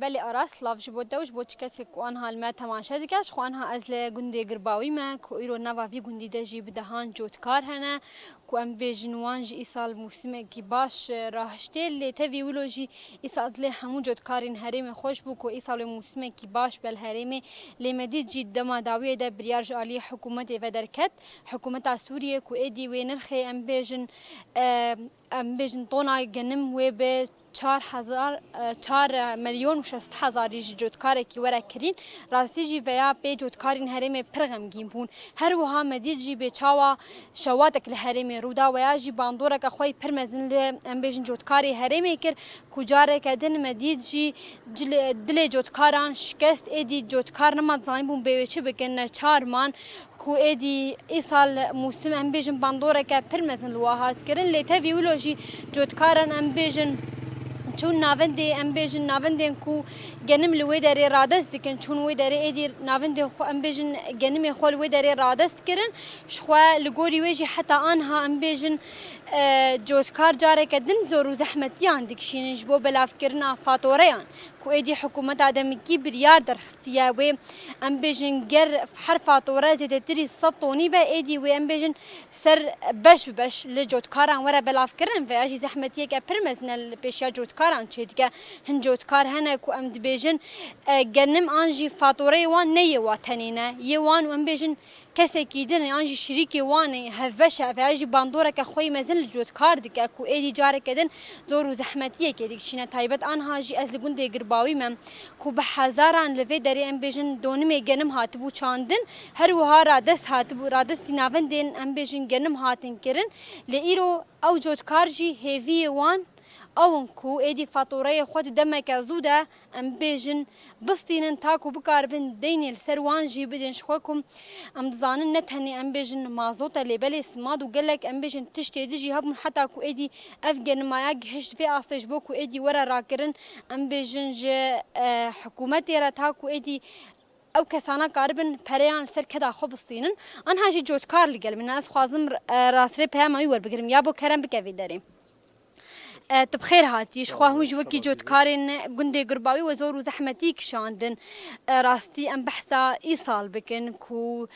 Belê Aras, lav ji bo te û ji bo çi kesê ku anha li me temaşe dike. Ji xwe anha ez li gundê Girbawî me, ku îro nava vî gundî de jî bi dehan cotkar hene, ku em bêjin wan jî îsal mûsimekî baş, e, rahiştê. Lê tevî wilo jî îsal dilê hemû cotkarên herêmê xweş bû, ku îsal wê mûsimekî baş be li herêmê. Lê me dît jî dema dawiyê de biryar ji aliyê hikûmetê ve derket. Hikûmeta Sûriyê ku êdî wê nirxê em bêjin, e, em bêjin tona genim wê bi çar hezar, e, çar milyon û şeş sed hezarî ji cotkarekî were kirîn. Rastî jî veya pê cotkarên herêmê pir xemgîn bûn. Her wiha me dît jî bê çawa şewatek li herêmê rû da, weya jî bandoreke xwe yî pir mezin li, em bêjin, cotkarê herêmê kir, ku careke din me dît jî cil-, dilê cotkaran şikest, êdî cotkar nema dizanîbûn bê wê çi bikin, neçar man. Ku êdî îsal mûsim, em bêjin, bandoreke pir mezin li wa hat kirin, lê tevî wilo jî cotkaran, em bêjin, çûn navendê, em bêjin, navendên ku genim li wê derê radest dikin, çûn wê derê, êdî navendê xwe, em bêjin, genimê xwe li wê derê radest kirin. Ji xwe li gorî wê jî heta anha, em bêjin, e, cotkar careke din zor û zehmetiyan dikişînin ji bo belavkirina fatoreyan. Ku êdî hikûmeta demikî biryar derxistiye wê, em bêjin, ger her fatore zêdetirî sed tonî be, êdî wê, em bêjin, ser beş bi beş li cotkaran were belavkirin, veya jî zehmetiyeke pir mezin e li pêşiya cotkaran çêdike. Hin cotkar hene ku em dibêjin, e, genim an jî fatoreyê wan ne yê wa tenê ne, yê wan û, em bêjin, kesekî din e, yan jî şirîkê wan ê hevbeş e, veya jî bandoreke xwe yî mezin li cotkar dike, ku êdî careke din zor û zehmetiyekê dikişîne. Taybet anha jî ez li gundê Girbawî me, ku bi hezaran li vê derê, em bêjin, donimê genim hatibû çandin, her wiha radest hatibû, radestî navendên, em bêjin, genim hatin kirin. Lê îro ew cotkar jî hêviyê wan ew in ku êdî fatoreyê xwe di demeke zû de, em bêjin, bistînin, ta ku bikaribin deynê li ser wan jî bidin. Ji xwe ku em dizanin, ne tenê, em bêjin, mazot e, lê belê simad û gelek, em bêjin, tiştê din jî hebûn, heta ku êdî ev genimaya gihişt vê astê ji bo ku êdî were rakirin, em bêjin, ji, e, hikûmetê re, ta ku êdî ew kesana karibin pereyan li ser keda xwe bistînin. Anha jî cotkar li gel min e. Ez xwazim, e, rastî peyama wî werbigirim. Ya bo kerem bike vê derê. E, tu bi xêr hatî. Ji xwe hûn jî wekî cotkarên gundê Girbawî we zor û zehmetî kişandin. E, rastî em behsa îsal bikin ku,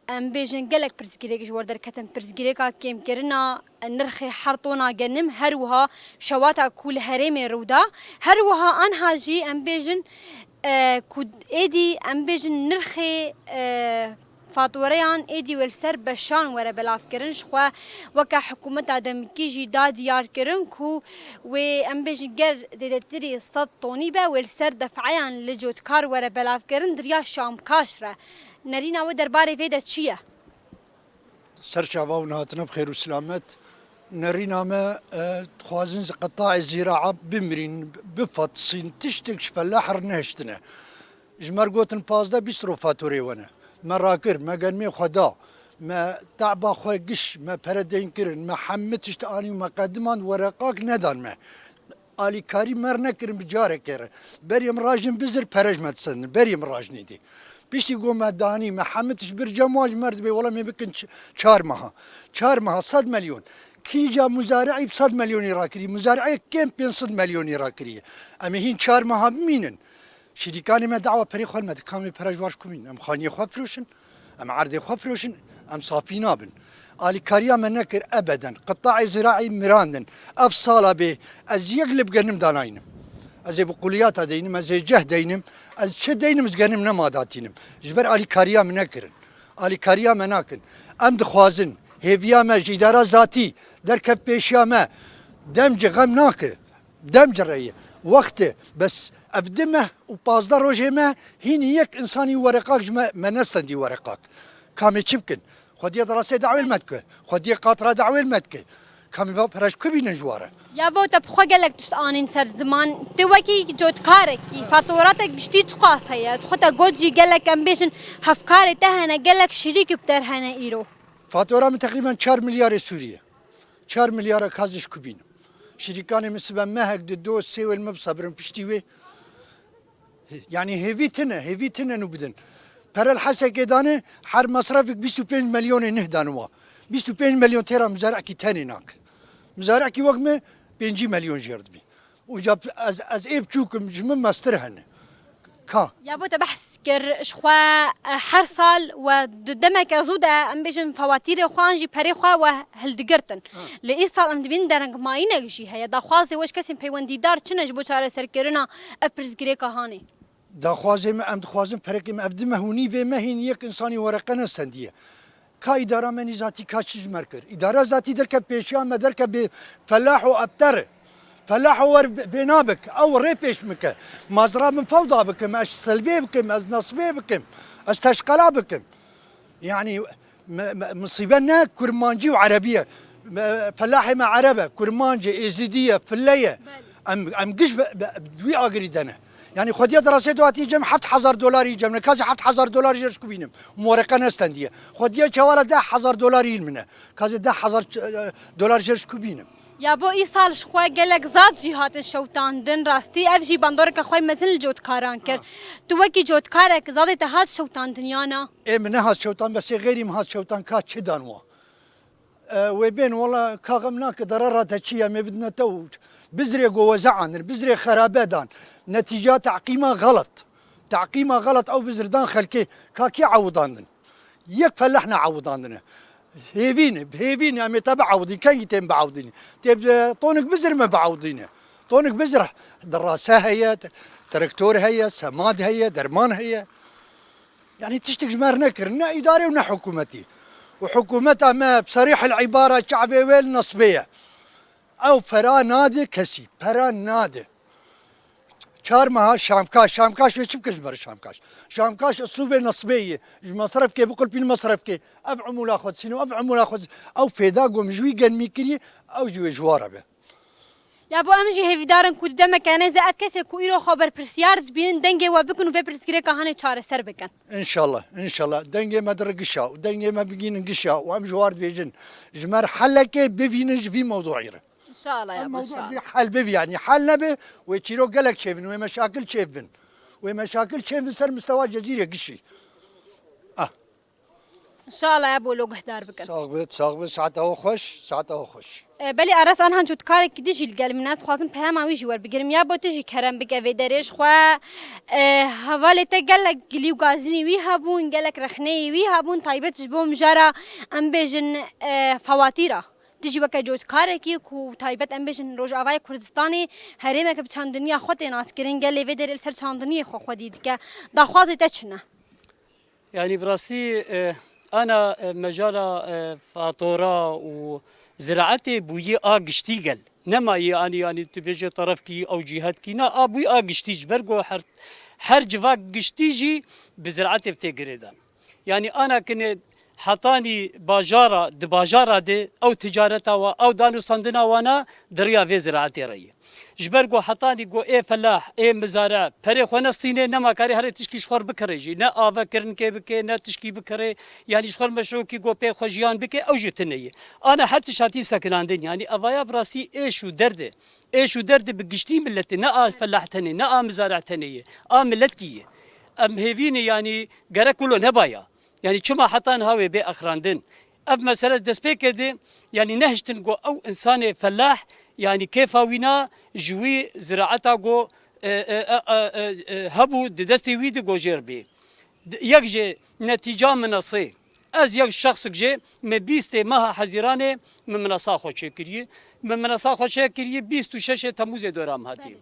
em bêjin, gelek pirsgirêk ji we derketin. Pirsgirêka kêmkirina nirxê her tona genim, her wiha şewata ku li herêmê rû da. Her wiha anha jî, em bêjin, e, ku êdî, em bêjin, nirxê, e, fatureyan êdî wê li ser beşan were belavkirin. Ji xwe weke hikûmeta demikî jî da diyar kirin ku wê, em bêjin, ger zêdetirî sed tonî be, wê li ser defeyan li cotkar were belavkirin di riya Şamkaş re. Nerîna we derbarê vê de çi ye? Ser çava hûn hatine bi xêr û silamet. Nerîna me, e, dixwazin ji qetayê zîraa bimirîn, bifetisîn, tiştek ji felahr nehiştine. Ji me re gotin pazdeh bîst ro faturê we ne. Me rakir, me genimê xwe da. Me teba xwe giş, me pere deyn kirin, me hemî tişt anî û me qediman wereqak nedan me. Alîkarî me re nekirin bi carekê re. Berî em rajin bizir pere ji me disendin. Berî em rajinê dê. Piştî ku me danî, me hemî tişt bir cem wan ji me re dibê, wela me bikin ç-, çar meha. Çar meha sed milyon. Kîja muzari'î bi sed milyonî rakirî? Muzari'ê kêm pênc sed milyonî rakirî? Em ê hîn çar meha bimînin. Şirîkanê me dawa perê xwe li me dikin, em ê pere ji wan ji ku bînin? Em xaniyê xwe firoşin, em erdê xwe firoşin, em safî nabin. Alîkariya me nekir ebeden. Qita'ê ziraî mirandin. Ev sala bê ez yek lib genim danaynim. Ez ê bi quliyata deynim, ez ê ceh deynim, ez çi deynim, ez genim nema datînim. Ji ber alîkariya min nekirin. Alîkariya me nakin. Em dixwazin, hêviya me ji îdara zatî derkev pêşiya me. Dem ci xem nake. Dem ci re ye. Wext e. Bes ev di meh û pazdeh rojê me hînî yek insanî wereqak ji me, me nestendî wereqak. Kamê çi bikin? Xwediyê de rastê dawê li me dike. Xwediyê qatra dawê li me dike. Ka em va pere ji ku bînin ji wa re? Ya bo te bi xwe gelek tişt anîn ser ziman. Tu wekî cotkarekî, fatoratek giştî çiqas heye? Ji xwe te got jî gelek, em bêjin, hevkarê te hene, gelek şirîk bi te re hene îro. Fatora min teqrîben çar milyarê Sûrî ye. Çar milyara ka ez ji ku bînim? Şirîkanê min sibe mehek di do sê wê li min bisebirin piştî wê. Yanî hêvî tune, hêvî tune nû bidin. Pere li Hesekê dane, her mesrefek bîst û pênc milyonê nih dan wa. Bîst û pênc milyon têra mizarekî tenê nake. Mizarekî wek me pêncî milyon jêr dibî. Û ca ez, ez ê biçûkim, ji min mestir hene. Ka. Ya bo te behs kir, ji xwe, e, her sal we di demeke zû de, em bêjin, fawatîrê xwe an jî perê xwe we hildigirtin. Ha. Lê îsal em dibînin derengmayînek jî heye. Daxwazê we ji kesên peywendîdar çi ne ji bo çareserkirina ev pirsgirêka hanê? Daxwazê me, em dixwazin perekê me, ev dime hûnî vê me hîn yek însanî wereqe nestendiye. Ka îdara me nîzatî ka çi ji me kir? Îdara zatî derke pêşiya me, derke bê felah û ebter. Felah û wer vê-, vêna bik, ew rê pêş min ke. Mazra min fewda bikim, ez selbê bikim, ez nesbê bikim, ez teşqela bikim. Yanî me, me, misîbe ne kurmancî û erebî ye. Me, felahê me ereb e, kurmanc e, êzidî ye, file ye. Belê. Em, em giş be, be, wî agirî de ne. Yanî xwediya derasê de hatî cem heft hezar dolarî cem ne. Ka ez heft hezar dolar jê ji ku bînim? Moreqe nestendiye. Xwediya çewala deh hezar dolarî min e. Ka ez deh hezar ç-, e, dolar jê ji ku bînim? Ya bo îsal ji xwe gelek zad jî hatin şewtandin. Rastî ev jî bandoreke xwe mezin li cotkaran kir. Ha. Tu wekî cotkarek zadê te hat şewtandin ya na? Ê min nehat şewtan, besê xeyrî min hat şewtan ka çi dan wa. E, wê bên wela ka xem nake dara rate çi ya me bidine te û bizrê go weze anir, bizrê xerabe dan. Netîca teqîma xelet. Teqîma xelet ew bizir dan xelkê ka kê ewidandin? Yek feleh ne ewidandine. Hêvî ne, bi hêvî ne em ê te biewidîn. Kengî tên biewidînî? Tê bi tonik bizir me biewidîne. Tonik bizir dirase heye, te-, traktor heye, semad heye, derman heye. Yanî tiştek ji me re nekirin, ne îdare û ne hikûmetî. Û hikûmeta me bi serîhil îbara çavê wê li nesbê ye. Ew pera nade kesî, pera nade. Çar meha şamkaş, şamkaş wê çi bike ji me re şamkaş? Şamkaş uslûbê nesbê ye. Ji mesrefkê biqulpîn mesrefkê. Ev umûla xwe disîne, ev umûla xwe dis-, ew fêda gom ji wî genmî kiriye, ew jî wê ji wa re be. Ya bo em jî hêvîdar in ku di demeke nêze ev kesê ku îro xwe berpirsiyar dibînin, dengê we bikin û vê pirsgirêka hanê çareser bikin. Înşallah, înşallah. Dengê me dire gişa û dengê me bigînin gişa û em ji war dibêjin. Ji me re helekê bivînin ji vî mewzûî re. Înşallah ya bo, înşallah. Ev mewzû bî hel bivî, yanî hel nebe, wê çîrok gelek çêbin, wê meşakil çêbin. Wê meşakil çêbin ser mistewa Cezîrê gişî. Ah. Înşallah ya bo lo guhdar bikin. Sax be, sax be, saeta we xweş, saeta we xweş. E, belê Aras Anhan cotkarekî din jî li gel min e, ez dixwazim peyama wî jî werbigirim. Ya bo tu jî kerem bike vê derê ji xwe, e, hevalê te gelek gilî û gazinî wî hebûn, gelek rexneyî wî hebûn, taybet ji bo mijara, em bêjin, e, fawatîra. Tu jî weke cotkarekî ku taybet, em bêjin, Rojavayê Kurdistanê herêmeke bi çandiniya xwe tê naskirin, gelê vê derê li ser çandiniyê xwe xwedî dike. Daxwazê te çi ne? Yanî bi rastî, e, ana, e, mejala, e, fatora û ziraetê bûyî a giştî gel. Nema yê anî, yanî tu bêje terefkî ew cîhetkî. Na, a bûyî a giştî ji ber ku her, her civak giştî jî bi ziraetê tê girêdan. Yanî ana kinê hetanî bajara, di bajara de ew ticareta wa, ew danûstandina wana di riya vê ziraetê re ye. Ji ber ku hetanî ku ê felah, ê mizare perê xwe nestîne, nema karê herê tişkî ji xwe re bikire jî. Ne avekirinkê bike, ne tişkî bikire, yanî ji xwe re meşrokî ku pê xwe jiyan bike, ew jî tune ye. Ana her tişt hatî sekinandin, yanî evaya bi rastî êş û derd e. Êş û derd e bi giştî miletê, ne a felah tenê, ne a mizare tenê ye, a miletkî ye. Em hêvî ne, yanî gerek wilo nebaya. Yanî çima heta niha wê bê exrandin? Ev mesele destpêkê de, yanî nehiştin ku ew însanê felah, yanî kêfa wî na ji wî ziraeta ku, e, e, e, e, e, e, hebû di destê wî de ku jêr bê. D-, yek jê netîca minasê. Ez yek şexsik jê me bîstê meha Hezîranê me minasa xwe çêkiriye. Me minasa xwe çêkiriye bîst û şeşê Temûzê dora em hatiye.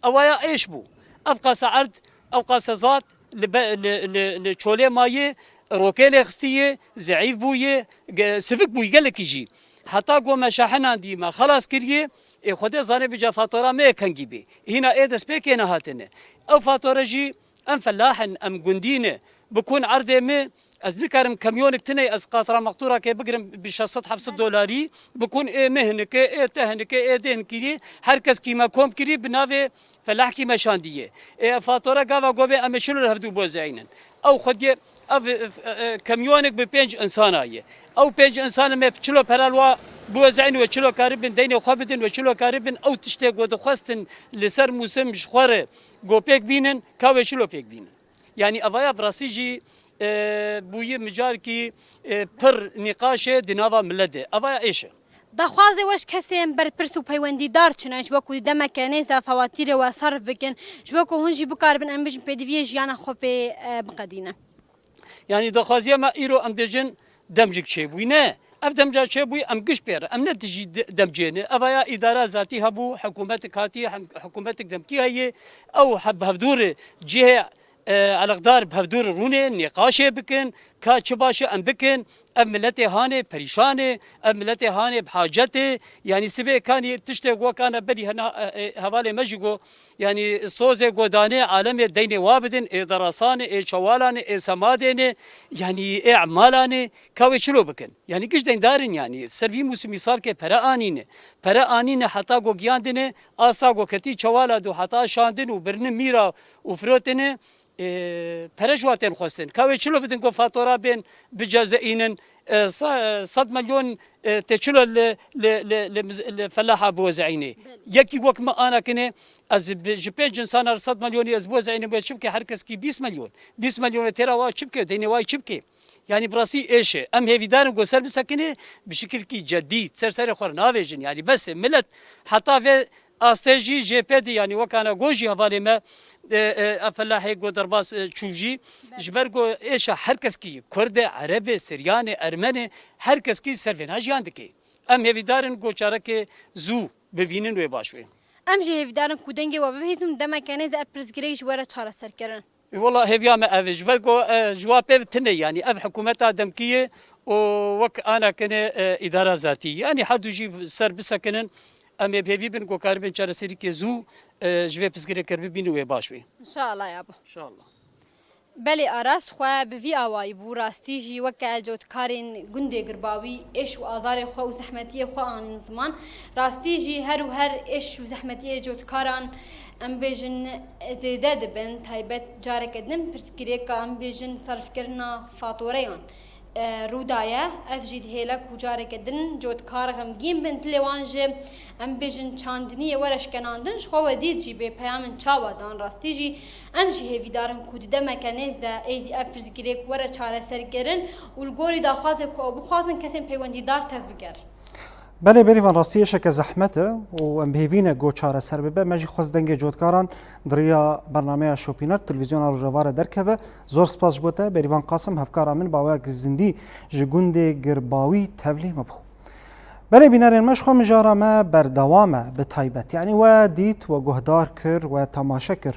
Ewaya êş bû. Ev qase erd, ew qase zat li be-, li, li, li çolê mayê, rokê lê xistiye, zeîf bûye, ge-, sivik bûye gelekî jî. Heta ku me şahinan dî me xelas kiriye, ê Xwedê zane vêca fatora me yê kengî bê. Hîna ê destpêkê nehatine. Ew fatore jî em felah in, em gundî ne. Bi kun erdê me, Ez nikarim kamyonik tine ez qatra maqtura ke bigirim bi şeş sed heft sed dolarî, bikun ê me hinike, ê te hinike, ê dê hinkirî, her kes kî me kom kirî bi navê felah kî me şandiye. Ê fatora gava gobê em ê çilo li hevdû bozeynin. Ew xwediyê ev, e, e, kamyonik bi pênc insana ye. Ew pênc insana me çilo pera li wa bozeynin we çilo karibin deynê xwe bidin we çilo karibin ew tiştê ku dixwestin li ser mûsim ji xwe re go pêk bînin, ka wê çilo pêk bînin. Yanî evaya bi rastî jî, e, bûyî micarkî, e, pir nîqaşê di nava millet de. Evaya êş e. Daxwazê we ji kesên berpirs û peywendîdar çi ne, ji bo ku di demeke nêz de fewatîrê we serf bikin, ji bo ku hûn jî bikaribin em bijin pêdiviyê jiyana xwe pê, e, biqedînin? Yanî daxwaziya me îro em bêjin demcik çêbûyî. Ne, ev demca çêbûyî em giş pê re. Em ne dijî de-, demcê ne. Evaya îdara zatî hebû, hikûmetik hatî, hem-, hikûmetik demkî heye. Ew he-, bi hevdû re cihê, e, eleqdar bi hevdû re rûnê, nîqaşê bikin, ka çi baş e em bikin. Ev miletê hanê perîşan e, ev miletê hanê bi hacet e. Yanî sibê kanî tiştê wekana berî hena, e, e, hevalê me jî got, Yanî sozê godanê alemê deynê wa bidin, ê derasanê, ê çewalanê, ê semadênê, yanî ê emalanê, ka wê çilo bikin? Yanî giş deyndar in yanî. Ser vî mûsimî salkê pere anîne. Pere anîne heta go giyandine, asta go ketî çewala do heta şandin û birinin mîra û firotine, ê, pere ji wa tên xwestin. Ka wê çilo bidin go fatora bên bicezeînin, e, sa-, e, sed milyon, e, tê çilo li, li, li, li miz-, li felaha biwezeyînê. Belê. Yekî wek min ana kinê, ez bi, ji pênc insana sed milyonî ez biwezeyînim wê çi bike, her keskî bîst milyon. Bîst milyonê têra wa çi bike, deynê wa çi bike? Yanî bi rastî êş e. Em hêvîdar in ku ser bisekine, bi şikilkî cedî, ser serê xwe re navêjin. Yanî bes e, milet heta vê Astê jî jê pê dî, yanî wekana got jî hevalê me, e, e, ev felahê got derbas, e, çû jî, ji ber ku êşa her keskî, Kurd e, Ereb e, Siryan e, Ermen e, her keskî ser vêna jiyan dike. Em hêvîdar in ku çarekê zû bibînin wê baş bê. Em jî hêvîdar in ku dengê we bibihîzin, demeke nêz de ev pirsgirêk ji we re çareserkirin. Wela hêviya me ev e. Ji ber ku, e, ji wa pê tune, yanî ev hikûmeta demkî ye û wek ana kine, e, îdara zatî. Yanî hedû jî ser bisekinin, em ê bi hêvî bin ku karibin çareserîkê zû, e, ji vê pirsgirêk re bibînin wê baş bê. Înşallah yabo. Înşallah. Belê Aras xwe bi vî awayî bû, rastî jî weke cotkarên gundê Girbawî êş û azarê xwe û zehmetiyê xwe anîn ziman. Rastî jî her û her êş û zehmetiyê cotkaran, em bêjin, zêde dibin, taybet careke din pirsgirêka, em bêjin, serfkirina fatoreyan, e, rû daye. Ev jî dihêle ku careke din cotkar xemgîn bin, dilê wan ji, em bêjin, çandiniyê were şkenandin. Ji xwe we dît jî bê peyam in çawa dan. Rastî jî em jî hêvîdar in ku di demeke nêz de êdî ev pirsgirêk were çareserkirin û li gorî daxwazê ku ew bixwazin kesên peywendîdar tev bigerin. Belê, berîvan, rastî êşeke zehmet e û em bi hêvî ne ku çareser bibe. Me jî xwest dengê cotkaran di riya bernameya Şopînar, televîzyona Rojava re derkeve. Zor spas ji bo te, Berîvan Qasim, hevkara min, bi awayekî zindî ji gundê Girbawî tevlî me bû. Belê bînerên me, ji xwe mijara me berdewam e, bi taybet. Yanî we dît, we guhdar kir, we temaşe kir.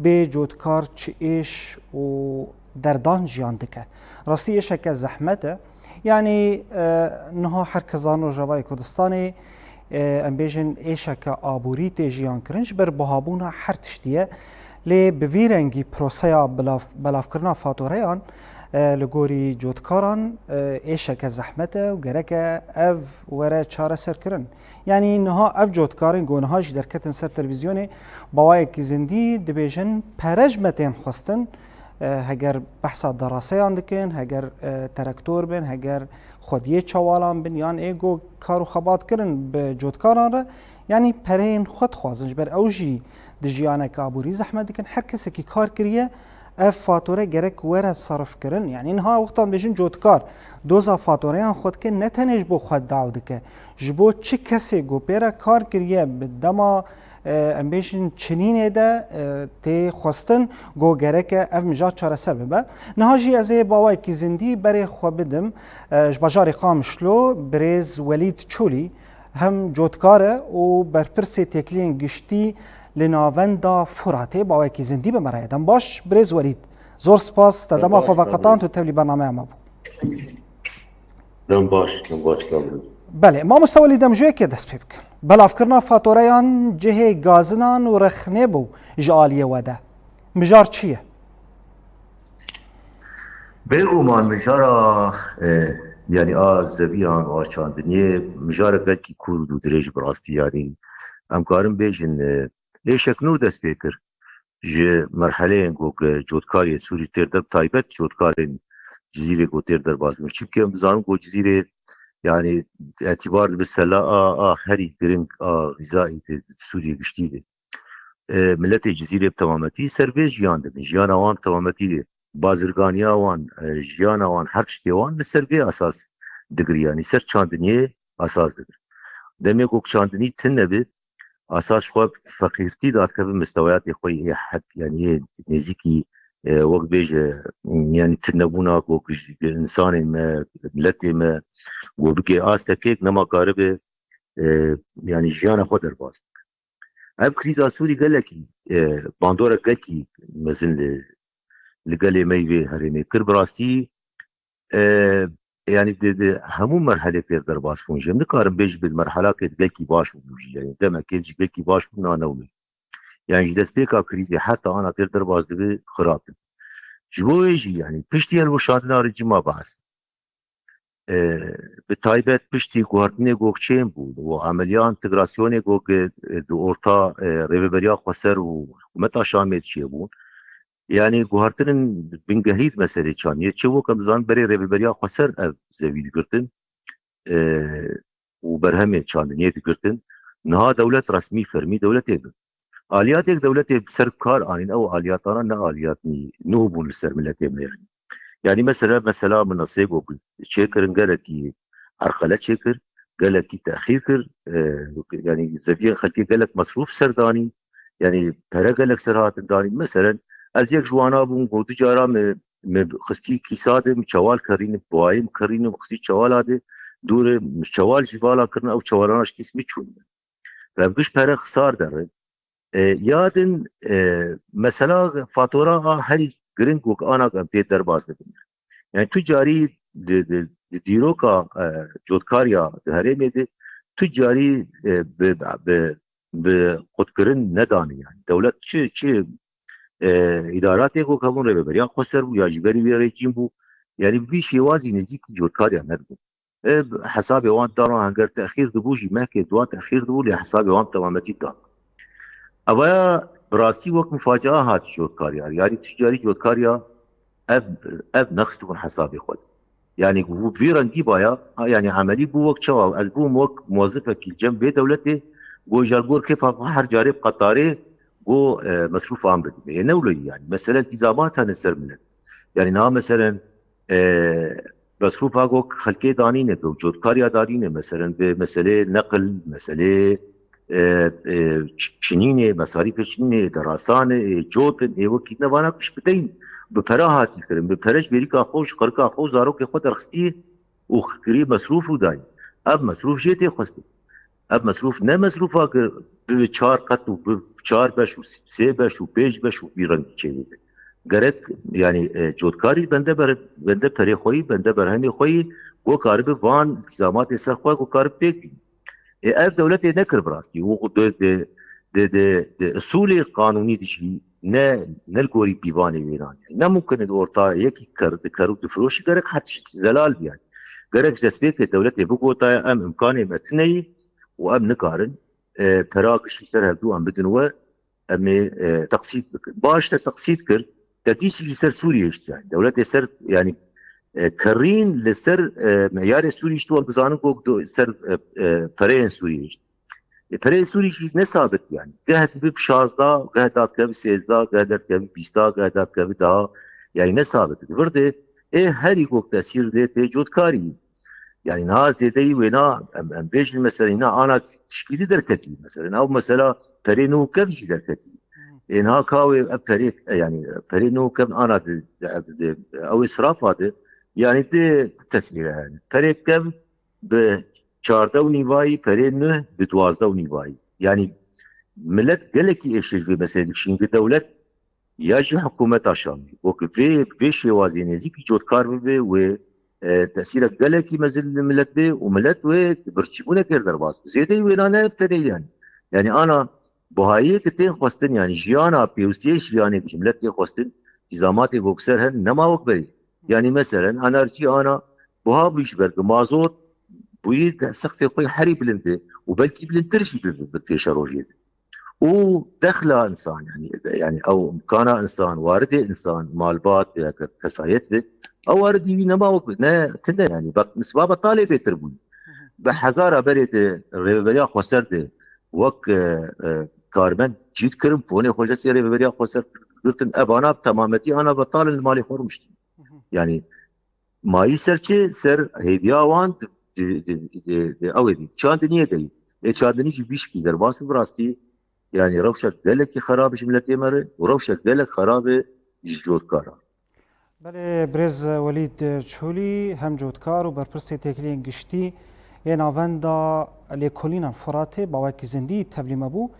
Bê cotkar çi êş û derdan jiyan dike. Rastî êşeke zehmet e. Yanî, e, niha her kes zan Rojavayê Kurdistanê, e, em bêjin êşeke aborî tê jiyan kirin, ji ber buhabûna her tiştî ye. Lê bi vî rengî proseya bilav-, belavkirina fatoreyan, e, li gorî cotkaran, e, êşeke zehmet e û gerek e ev were çareserkirin. Yanî niha ev cotkarên ku niha jî derketin ser televîzyonê, bi awayekî zindî dibêjin pere ji me tên xwestin, e, heger behsa deraseyan dikin, heger, e, terektor bin, heger xwediyê çewalan bin, yan ê ku kar û xebat kirin bi cotkaran re, yanî pereyên xwe dixwazin, ji ber ew jî di jiyaneke aborî zehmet dikin. Her kesekî kar kiriye, ev fatore gerek were serifkirin. Yanî niha wextan bêjin cotkar doza fatoreyan xwe dike, ne tenê ji bo xwe daw dike. Ji bo çi kesê ku pê re kar kiriye bi dema, e, em bêjin çinînê de, e, tê xwestin ku gereke ev mijar çareser bibe. Niha jî ez ê bi awayekî zindî berê xwe bidim, e, ji bajarê Qamişlo birêz Welîd Çolî, hem cotkar e û berpirsê têkiliyên giştî li Navenda Furatê, bi awayekî zindî bi me re ye. Dem baş, birêz Welîd. Zor spas, te dema xwe veqetand û tevlî bernameya me bû. Dem baş, dem baş, dem baş. Belê, mamoste Welîd, em ji yekê dest pê bikin. Belavkirina fatoreyan cihê gazinan û rexnê bû ji aliyê we de. Mijar çi ye? Bêguman mijara, e, yanî a zeviyan û a çandiniyê mijara gelkî kûr û dirêj bi rastî, yanî em karin bêjin, e, êşek nû dest pê kir. Ji merheleyên ku, e, cotkariyê Sûrî têr der, taybet cotkarên Cizîrê ku têr derbas bûn. Çimkî em dizanin ku Cizîrê, yanî etîbar dibe sela a, a herî giring a xîzayî di Sûriyê giştî de. E, miletê Cizîrê bi temametî ser vê jiyan dibin. Jiyana wan bi temametî bazirganiya wan, e, jiyana wan, her tiştê wan li ser vê esas digir, yanî ser çandiniyê esas digir. Demê ku çandinî tune be, esas xwe feqîrtî dadikeve mistewayatê xwe yê hed, yanî yê nêzîkî, e, wek bêje, yanî tunebûna ku ji insanê me, miletê me, ku bike astekêk nema karibe, e, yanî jiyana xwe derbas bike. Ev krîza Sûrî gelekî, e, bandorek gelkî mezin li, li gelê me yî vê herêmê kir. Bi rastî, e, yanî di, di hemû merhelê têr derbas bûn jî. Em nikarin bêjin bi merhelakê gelkî baş bû jî. Yanî demekê jî gelkî baş bû, na newme. Yanî ji destpêka krîzê heta ana têr derbas dibe xirab in. Ji bo wê jî, yanî piştî hilweşandina rejîma Baas, e, bi taybet piştî guhertinê ku çêbûn û emeliya entegrasyonê ku, e, di orta, e, Rêveberiya Xweser û hikûmeta Şamê de çêbûn, yanî guhertinên bingehî di meselê çandiniyê, çi wek em dizanin berê Rêveberiya Xweser ev zevî digirtin, e, û berhemên çandiniyê digirtin. Niha dewlet resmî, fermî dewletê bû. Aliyatê ku dewletê bi ser kar anîn, ew aliyatana ne aliyatî nû bûn li ser miletê me yanî. Yanî mesela, mesela min nesê ku çêkirin gelekî erqele çêkir, gelekî texîr kir, e, yanî zeviyên xelkê gelek mesrûf ser danî, yanî pere gelek ser hatin danî. Meselen, ez yek ji wana bûm ku du cara min, min xistî kîsa de, min çewal kerînim, boyayê min kerînim, xistî çewala de, dûre min çewal jî vala kirin, ew çewalana ji kîs min çûn. Ve giş pere xisar derin. E, ya din, e, mesela fatura a herî giring wek ana em pê derbas dibin. Yani tu carî di, di, di dîroka, e, cotkariya di herêmê de tu carî, e, bi, bi, bi qutkirin nedanî yani. Dewlet çi, çi, e, îdaratê ku hemû rêveberiya xweser bû ya ji berî wê rejîm bû. Yani vî şêwazî nêzîkî cotkariya nedibû. E, hesabê wan dano henger texîr dibû jî mehkê dua texîr dibû lê hesabê wan temametî dan. Evaya bi rastî wek mufacia hat cotkariya. Yani tu carî cotkariya ev, ev nexistibûn hesabê xwe de. Yani bu vî rengî baya, ha, yani emelî bû wek çawa. Ez bûm wek muwezifekî cem vê dewletê, go ji gor kêfa xwe her carê bi qetarê go, e, mesrûf an bidime. Yê ne wilo yani. Mesele îltizamat hene ser milet. Yani niha meselen, e, mesrûfa go xelkê danîne, go cotkariya danîne, meselen bi meselê neqil, meselê, e, e, ç-, çinînê, mesarîfê çinînê, derasanê, ê cotin, ê wekî ne vana ku ji bideyin, bi pere hatî kirin, bi pere ji bêrîka xwe, ji qirika xwe û zarokê xwe derxistî û kirî mesrûf û dayî. Ev mesrûf jê tê xwestin. Ev mesrûf ne mesrûfa ku bi çar qet û bi çar beş û sê beş û pênc beş û vî rengî çêbibe. Gerek, yani, e, cotkarî bende ber-, bende perê xwe yî, bende berhemê xwe yî, ku karibe van îltizamatê ser xwe ku karibe pêk bîne. Ê, ev dewletê nekir bi rastî. Û di, di, di, di, di usulê qanûnî de jî ne, ne li gorî pîvanê wênan. Ne mumkin e di orta yekî ker, di ker û difiroşî gerek her tişt zelal bî yani. Gerek ji destpêkê dewletê bigotaya em imkanê me tune yî û em nikarin, e, pera giştî ser hevdû em bidin we, em ê, e, teqsît bikin. Baş te teqsît kir, te dîsî jî ser Sûriyê hişt yani. Dewletê ser, yani, e, kerîn li ser, e, meyarê Sûrî hişt, wan bizanin ku do-, ser, e, e, pereyên Sûrî hişt. E, pereyê Sûrî jî ne sabit yani. Geh dibe bi şazda, geh dadikeve sêzda, geh derdikeve bîsta, geh dadikeve daha. Yani ne sabit. Vir de, ê herî ku tesîr lê tê cotkarî. Yani niha zêdeyî wêna, em, em bêjin mesela, îna ana tişkîlî derketî mesela. Ew mesela perê nû kev jî derketî. Ê niha ka wê ev perê, e, yani perê nû kev ana di, di, di, ew israfa de, yani di, di tesîre yani. Perê kev bi çardeh û nîvayî, perê nû bi duwazdeh û nîvayî. Yani milet gelekî êşê ji vê meselê dikişîn. Dewlet ya jî hikûmeta Şamê, wek vê, vê şêwazê nêzîkî cotkar bibe, wê, e, tesîrek gelekî mezin li milet bê û milet wê birçîbûnekê derbas be. Zêdeyî wêna ne ev tenê yani. Yani ana buhayiyê ki tên xwestin, yani jiyana pêwistiyê jiyanê ji milet tê xwestin, îltizamatê wek ser hen nema wek berê. Yanî meselen enerjî ana buha bûyî ji ber bi mazot bûyî de sexfê xwe herî bilind e û belkî bilindtir jî bi bi pêşerojê de. Û dexla insan, yanî, yanî ew imkana insan, waridê insan, malbat ya ke- kesayet be, ew waridî wî nema wek ne tune, yanî bak nisba betalê bêtir bûn. Bi hezara berê de rêveberiya xweser de wek e, e, karmend cît kirin, fonê xwe ji sê rêveberiya xweser girtin, evana bi temametî ana betal in li malê xwe rûniştin. Yanî mayî ser çi? Ser hêviya wan di, di, di, di, di ew ê dî. Çandiniyê de yî. Ê çandinî jî bîşkî derbas bi rastî. Yanî rewşek gelekî xerab ji miletê me re û rewşek gelek xerab e ji cotkara. Belê, birêz Welîd Çolî hem cotkar û berpirsê têkiliyên giştî yê navenda lêkolînan Firatê bawekî zindî tevlî me bû.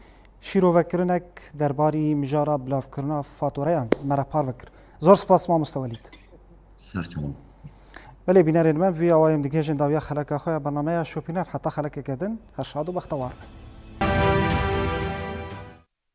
Şîrovekirinek derbarî mijara bilavkirina fatoreyan me re parve kir. Zor spas mamoste Welîd. Ser çavan. Belê bînerên me, vî awayê em digihêjin dawiya xeleka xwe ya bernameya Şopîner. Heta xelekeke din, her şad û bextewar be.